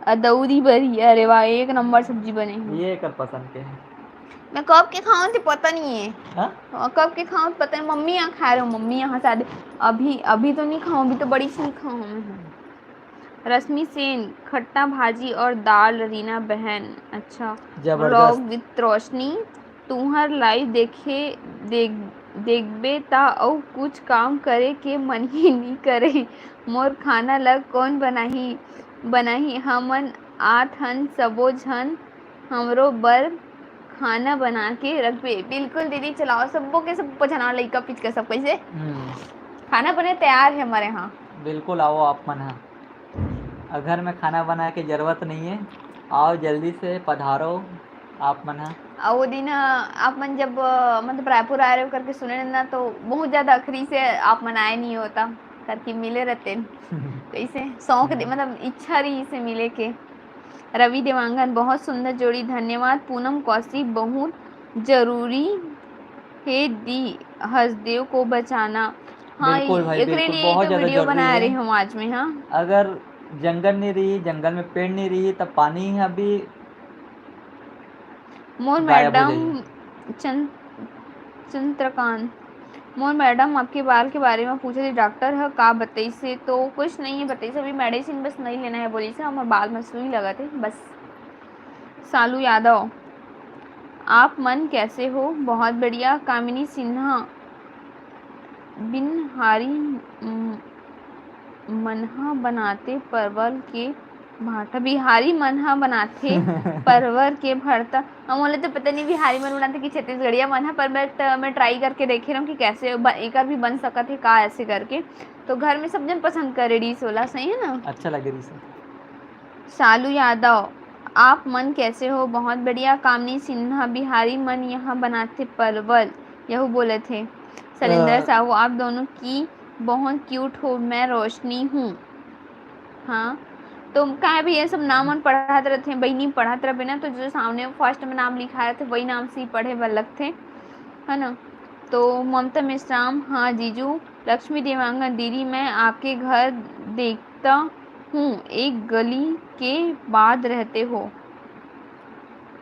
अदौरी बरी। अरे वाह, एक नंबर सब्जी बने हे। ये एकर पसंद के है। मैं कब के खाऊं थे पता नहीं है। हाँ? हाँ, कब के खाऊं पता नहीं। मम्मी यहाँ खा रहे हो, मम्मी यहाँ शायद। अभी, अभी तो नहीं खाऊं, अभी तो बड़ी सी नहीं खाऊं मैं। रश्मि सेन, खट्टा भाजी और दाल। रीना बहन, अच्छा। जबरदस्त। ब्लॉग विद रोशनी, तुहर लाइव देखे, देख, देखबे ता अउ कुछ काम करे के मन ही नी करे। मोर खाना ल कौन बनाही, बनाही? हमन आत हन सबो झन, हमरो बर खाना बना के रखबे। बिल्कुल दीदी, चलाओ, सबो के सबो झना, लइका पिचका सब कैसे हम्म, खाना बने तैयार है हमारे यहाँ। बिल्कुल, आओ आप मन हा। अ, घर में खाना बनाए के जरूरत नहीं है, आओ जल्दी से पधारो आप मन हा। और वो दिन अ, आप मन जब अ, मतलब रायपुर आ रहे हो करके सुने ना, तो बहुत ज्यादा आखिरी से आप मन आए नहीं होता करके मिले रहते। कैसे शौक दे, मतलब इच्छा रही से मिले के। रवि देवांगन, बहुत सुंदर जोड़ी, धन्यवाद। पूनम कौशिक, बहुत जरूरी है दी हसदेव को बचाना। हाँ, बिल्कुल भाई, एकरे बिल्कुल, लिए बहुत तो ज्यादा वीडियो जरूरी बना है। रही हूँ आज मैं। हाँ, अगर जंगल नहीं रही, जंगल में पेड़ नहीं रही, तब पानी यहाँ भी मोर गायब हो मैडम चंद चंद्रकांत, मोर मैडम आपके बाल के बारे में पूछे थे, डॉक्टर ह का बताइसे? तो कुछ नहीं है बताइसे, अभी मेडिसिन बस नहीं लेना है बोली से, हमारे बाल में सुई लगा थे बस। सालू यादव, आप मन कैसे हो? बहुत बढ़िया। कामिनी सिन्हा, बिन हारी म-, मनहा बनाते परवल के भाटा, बिहारी मन ह बनाथे परवर के भरता। हम बोले तो पता नहीं बिहारी मन बनाते कि छत्तीसगढ़िया मन ह, पर मैं, मैं ट्राई करके देखे रहूँ कि कैसे ब-, एकर भी बन सकत है का ऐसे करके। तो घर में सब जन पसंद करे डिश वाला, सही है ना? अच्छा लगे रही सर। सालू यादव, आप मन कैसे हो? बहुत बढ़िया। कामिनी सिन्हा, बिहारी मन यहाँ बनाथे परवल, यहू बोले थे। सलेंद्र अ, साहू, आप दोनों की बहुत क्यूट हो। मैं रोशनी हूँ। हाँ, तो का भी ये सब नाम मन पढ़त रहते हैं, बहिनी पढ़त रहबे ना, तो जो सामने फर्स्ट में नाम लिखा रहते, वही नाम से ही पढ़े बर लगते, है ना? तो ममता मेश्राम, हाँ जीजू। लक्ष्मी देवांगन, दीदी मैं आपके घर देखता हूँ, एक गली के बाद रहते हो।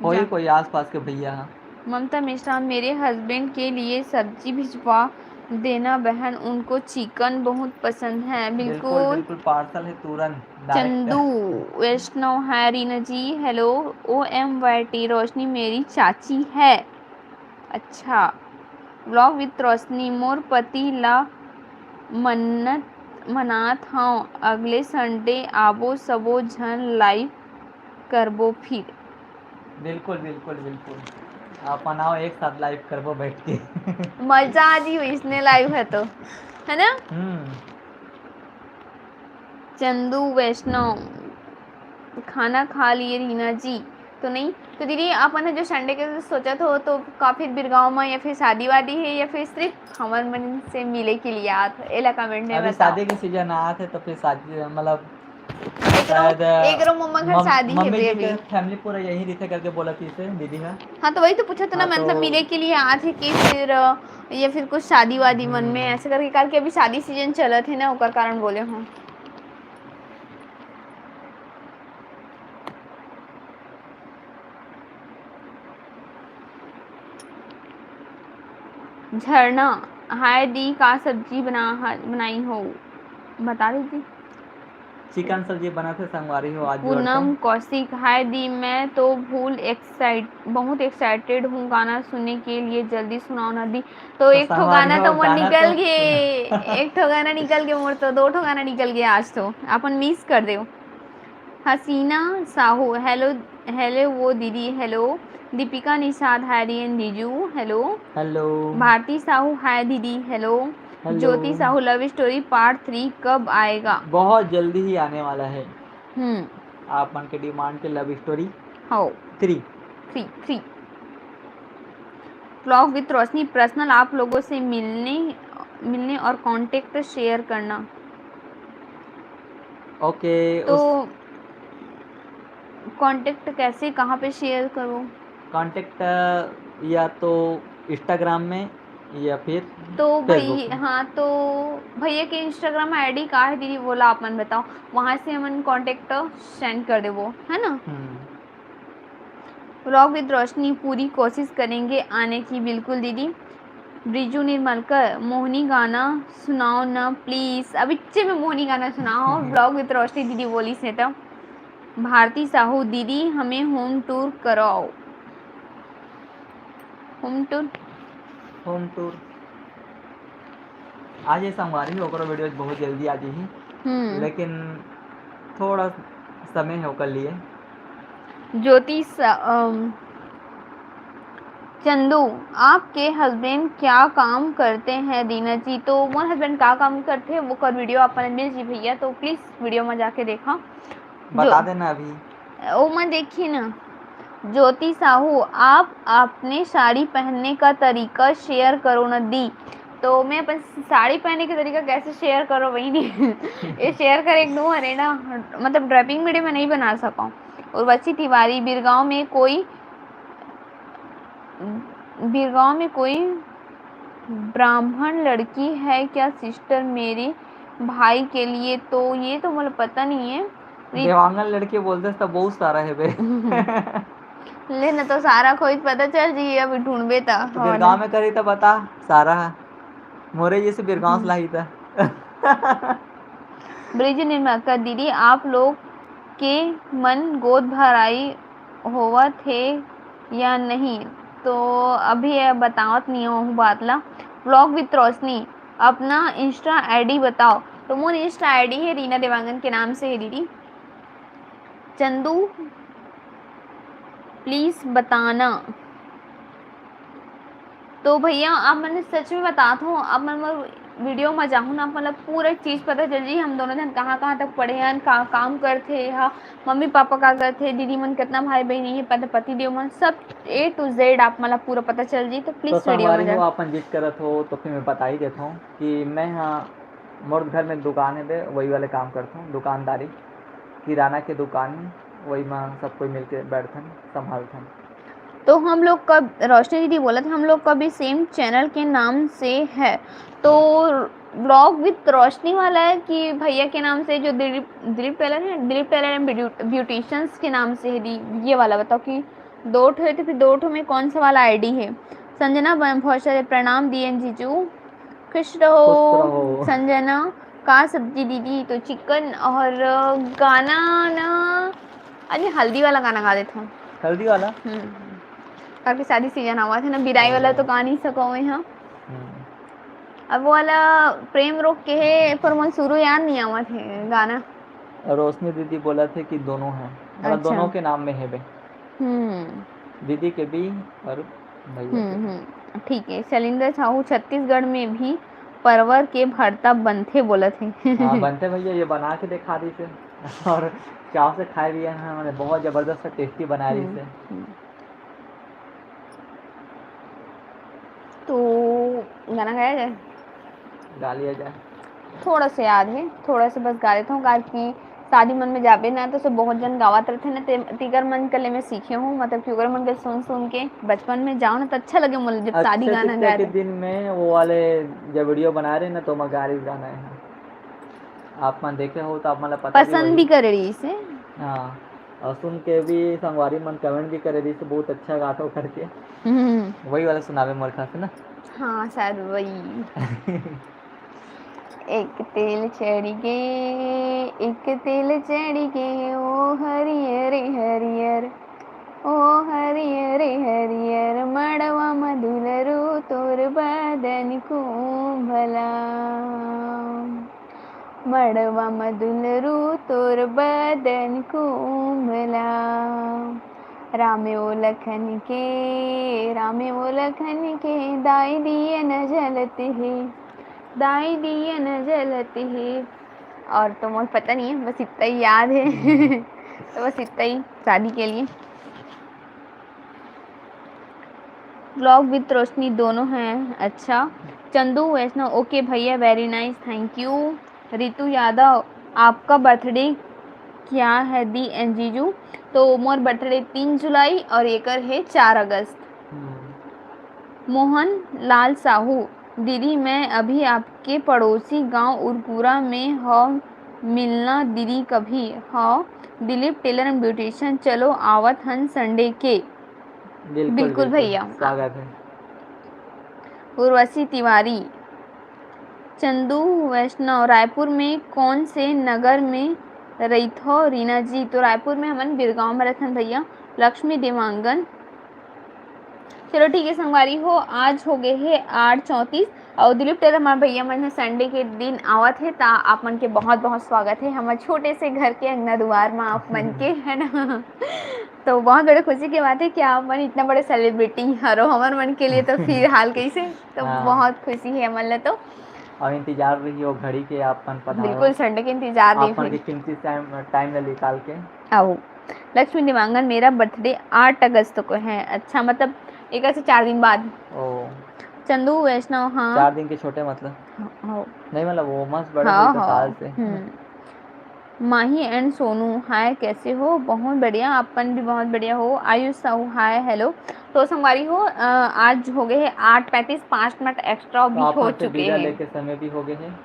कोई जा। कोई आसपास के भैया हा। ममता मेश्राम, मेरे हस्बैंड के लिए सब्जी भिजवा देना बहन, उनको चिकन बहुत पसंद है। बिल्कुल बिल्कुल। बिल्कुल, पार्सल है तुरंत direct। Chandu Vaishnav, hi Reena ji, hello. O M Y T, Roshni मेरी चाची है। अच्छा, व्लॉग विथ रोशनी, मोर पति ला मन्नत मनात हव, अगले संडे आबो, सबो झन लाइव करबो फिर। बिल्कुल बिल्कुल बिल्कुल, आप मन आओ, एक साथ लाइव करबो बैठ के। मजा आ जी इसने लाइव है तो, है ना? हम्म। चंदू वैष्णव, खाना खा लिए रीना जी? तो नहीं। तो दीदी, आप मन जो संडे के सोचत हो, तो का फिर बिरगांव में या फिर शादी वादी है या फिर सिर्फ हमर मन से मिले के लिए आत हो? एला कमेंट में अभी बताओ। शादी के सीजन आत है, तो फिर शादी मतलब एकरो, शायद, अ, एकरो मम्मा घर मम-, शादी है मम्मी जी अभी। के फैमिली पूरा यहीं रहिथे करके बोलत रहिसे दीदी हा। हाँ, तो वही तो पूछा था ना, हाँ, मतलब तो मिले के लिए आत है कि फिर अ, या फिर कुछ शादी वादी मन में, हम्म। ऐसे करके, करके अभी शादी सीजन चलत है ना, ओकर कारण बोले हूँ। झरना, हाय दी, का सब्जी बना, बनाई हो, बता दीजिए। चिकन सब्जी बनाथे संगवारी हो आज भी। पूनम कौशिक, हाय दी, मैं तो भूल एक्साइट बहुत एक्साइटेड हूँ गाना सुनने के लिए, जल्दी सुनाओ ना दी। तो तो एक ठो संगवारी गाना हो, तो मोर गाना निकल तो गए, एक ठो गाना निकल गए मोर, तो दो ठो गाना निकल गए आज, तो अपन मिस कर दे। हसीना साहू, हेलो, हेलो वो दीदी, hello. Deepika Nishad, hi di and जीजू, हेलो। हेलो। भारती साहू, हाय दीदी, हेलो। हेलो। ज्योति साहू, लव स्टोरी पार्ट थ्री कब आएगा? बहुत जल्दी ही आने वाला है। हम्म। आप मन के डिमांड के लव स्टोरी हो। Three. Three, three. Vlog with रोशनी, पर्सनल आप लोगों से मिलने, मिलने और कॉन्टेक्ट शेयर करना। ओके। तो कॉन्टेक्ट कैसे, कहाँ पे शेयर करूँ? कॉन्टेक्ट या तो इंस्टाग्राम में या फिर तो भाई, Facebook। हाँ, तो भैया के Instagram ID का है दीदी, वो ला आप मन बताओ, वहाँ से हमन contact send कर देबो, है ना? हम्म। Vlog with रोशनी, पूरी कोशिश करेंगे आने की। बिल्कुल दीदी। ब्रिजू निर्मलकर, मोहनी गाना सुनाओ ना please। अब इच्छे में मोहनी गाना सुनाओ। Vlog with रोशनी दीदी बोली से तो। भारती साहू, दीदी हमें home tour कराओ। Home tour। Home tour आज ये संगवारी ही, ओकरो वीडियो बहुत जल्दी आ जाही, हम्म। लेकिन थोड़ा समय है ओकर लिए। ज्योति स-, अम, चंदू, आपके हस्बैंड क्या काम करते हैं दीना जी? तो मोर हस्बैंड का काम करते हैं, वो कर वीडियो आप मन मिल जी भैया, तो प्लीज वीडियो में जाके देखा। बता देना अभी। ओ मैं देखी ना। ज्योति साहू, आप अपने साड़ी पहनने का तरीका शेयर करो ना दी। तो मैं अपन साड़ी पहनने का तरीका कैसे शेयर करो वही नहीं। ये शेयर करे एक दो हरे ना, मतलब ड्रेपिंग वीडियो में नहीं बना सका। उर्वशी तिवारी, बिरगांव में कोई, बिरगांव में कोई ब्राह्मण लड़की है क्या सिस्टर, मेरे भाई के लिए? तो ये तो मुझे पता नहीं है। री- देवांगन लड़के बोलते तो बहुत सारा है बे। ले ना, तो सारा कोई पता चल जी, अभी ढूंढबे त। तो बिरगांव में करी तो बता, सारा है। मोरे जैसे बिरगांव से लाही था। ब्रिज निर्माता दीदी, आप लोग के मन गोद भराई होवत हे या नहीं? तो अभी ये बतावत नहीं हूँ बात ला। Vlog with रोशनी, अपना Insta ID बताओ। तो मोर Insta ID है रीना देवांगन के नाम से है दीदी। चंदू, प्लीज बताना। तो भैया, आप मन सच में बतात हूँ, आप मन मोर वीडियो में जाहू ना, आप मन ला पूरा चीज पता चल जी, हम दोनों जन कहाँ कहाँ तक पढ़े हन, का काम करथे, हा मम्मी पापा का करथे, दीदी मन कितना भाई बहन हे, पति पति देव मन, सब A to Z आप मन ला पूरा पता चल जी। तो तो प्लीज वीडियो में संगवारी हो, जा। अपन जिद करत हो तो फिर मैं बता ही देता हूँ कि मैं हाँ मोर घर में दुकान है बे, वही वाले काम करता हूँ, दुकानदारी, किराना के दुकान है, वही में सब कोई मिलके बैठथन, संभालथन। तो हम लोग का, रोशनी दीदी बोलत हे, हम लोग का भी सेम चैनल के नाम से है। तो Vlog with रोशनी वाला है कि भैया के नाम से, जो दिलीप, दिलीप टेलर है, दिलीप टेलर एंड ब्यूटिशियंस के नाम से है दी-, ये वाला बताओ कि दो ठो है तो फिर दो ठो में कौन सा वाला आईडी है? संजना ब-, बहुत सारे प्रणाम दिए जीजू, खुश रहो। खुश रहो। संजना, का सब्जी दीदी? तो चिकन और गाना ना, अरे हल्दी वाला गाना गा देता हूँ। हल्दी वाला? हम्म। काफी शादी सीजन आवा थे ना, बिदाई वाला तो गा नहीं सको मैं, हाँ। हम्म। अब वो वाला प्रेम रोग के है, पर मन शुरू याद नहीं आवा थे गाना। रोशनी दीदी बोला थे कि दोनों है, मतलब अच्छा। दोनों के नाम में है बे, हम्म। दीदी के भी और भैया के। हम्म, हम्म, ठीक है। शैलेंद्र साहू, छत्तीसगढ़ में भी परवर के भरता बनथे बोलत हे। हाँ, बनते भैया, ये बना के दिखा दी थे और चाव से खाए भी हैं, मैंने बहुत जबरदस्त टेस्टी बना रही हम्म, थे। हम्म। तो गाना गाया जाए? गा लिया जाए। थोड़ा सा याद है, थोड़ा सा बस गा देता हूँ, काबर कि शादी मन में जाबे ना तो सब बहुत जन गावत रहते ना, ते-, तीकर मन के ले मैं सीखे हूँ, मतलब कि ओकर मन के सुन सुन के बचपन में जाओ ना तो अच्छा लगे मोला जब शादी अच्छे गाना शिक्षा गाए के तो। दिन में वो वाले जब वीडियो बना रहे ना तो मैं गा रही गाना है, आप मन देखे हो तो आप मतलब पता पसंद भी करे रही से। हाँ, और सुन के भी संगवारी मन कमेंट भी करे रही बहुत अच्छा गाथो करके। हम्म। वही वाला सुनावे मोर खास ना। हाँ, शायद वही। एक तेल चढ़ गे, एक तेल चढ़ गे, ओ हरियर हरियर, ओ हरियर हरियर, मड़वा म दुलरू तोर बदन कुंभला, मड़वा म दुलरू तोर बदन कुंभला। रामे ओ लखन के, रामे ओ लखन के, दाई दिए न जलत हे, दाई दिए न जलत हे। और तो मोर पता नहीं है, बस इतना ही याद है। तो बस इतना ही शादी के लिए। Vlog with रोशनी दोनों हैं। अच्छा, चंदू वैष्णव, ओके भैया, very nice, thank you। रितु यादव, आपका बर्थडे क्या है दी एंड जीजू? तो मोर बर्थडे तीन जुलाई और एकर है चार अगस्त। हम्म। मोहन लाल साहू, दीदी मैं अभी आपके पड़ोसी गांव उरपुरा में हव, मिलना दीदी कभी। हव दिलीप टेलर एंड ब्यूटिशियन, चलो आवत हन संडे के। बिल्कुल, बिल्कुल बिल्कुल। भैया। स्वागत है। उर्वशी तिवारी, चंदू वैष्णव, रायपुर में कौन से नगर में रहिथो रीना जी? तो रायपुर में हमन बिरगांव में रहथन भैया। लक्ष्मी देवांगन, चलो ठीक है संगवारी हो, आज हो गए हे आठ चौंतीस। और दिलीप टेलर हमारे भैया मन ह संडे के दिन आवत हे, ता आप मन के बहुत बहुत स्वागत है हमारे छोटे से घर के अंगना दुआर में आप मन के, है ना? तो बहुत बड़े खुशी की बात है कि आप मन इतना बड़े सेलिब्रिटी हरो हमर मन के लिए, तो फिर हाल कैसे? तो हाँ। बहुत खुशी है हमन ला तो। और इंतजार रही हो घड़ी के, आप मन पधारो। बिल्कुल, संडे के इंतजार रही आप मन हुई। के कीमती टाइम, टाइम ला निकाल के। आओ। लक्ष्मी देवांगन, मेरा बर्थडे आठ अगस्त को है। अच्छा, मतलब एक से चार दिन बाद। ओ। चंदू वैष्णव, हाँ। चार दिन के छोटे मतलब। हाँ, हाँ। नहीं, मतलब वो मस्त बड़े हाँ, हुई तो हाँ। साल से। हम्म। माही एंड सोनू, हाय, कैसे हो? बहुत बढ़िया, अपन भी बहुत बढ़िया हो। Ayush Sahu, hi, hello. तो संगवारी हो, अ, आज हो गए हैं आठ पैंतीस, पाँच मिनट एक्स्ट्रा तो भी आप हो मन से चुके विदा हैं। लेके समय भी हो गए हैं।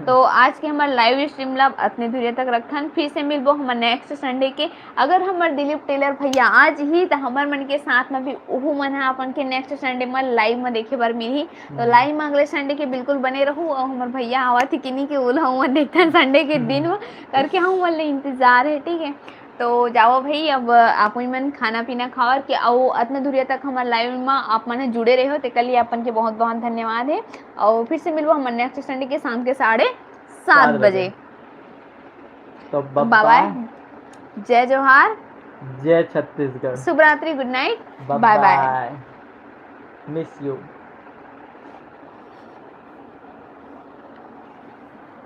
तो आज के हमार लाइव स्ट्रीम ला अतने दूरिया तक रखथन, फिर से मिलबो हमर नेक्स्ट संडे के। अगर हमर दिलीप टेलर भैया आज ही, त हमर मन के साथ में भी उहू मन ह अपन के नेक्स्ट संडे में लाइव में देखे बर मिलही। तो हम्म। लाइव में अगले संडे के बिल्कुल बने रहू, और हमर भैया आवत ही कि नहीं के ओला हमन देखथन संडे के दिन में, करके हम मन ले इंतजार है, ठीक है। तो जाओ भाई, अब आप मन खाना पीना खाओ और के, अउ अतना दूरिया तक हमर लाइव में आप मन जुड़े रहो, तेकर लिए अपन के बहुत बहुत धन्यवाद है। और फिर से मिलबो हमर नेक्स्ट संडे के शाम के साढ़े सात सात बजे। बजे। तो बाय बाय। बाय। जय जोहार। जय छत्तीसगढ़। शुभ रात्रि, good night. Bye bye. Bye. Miss you।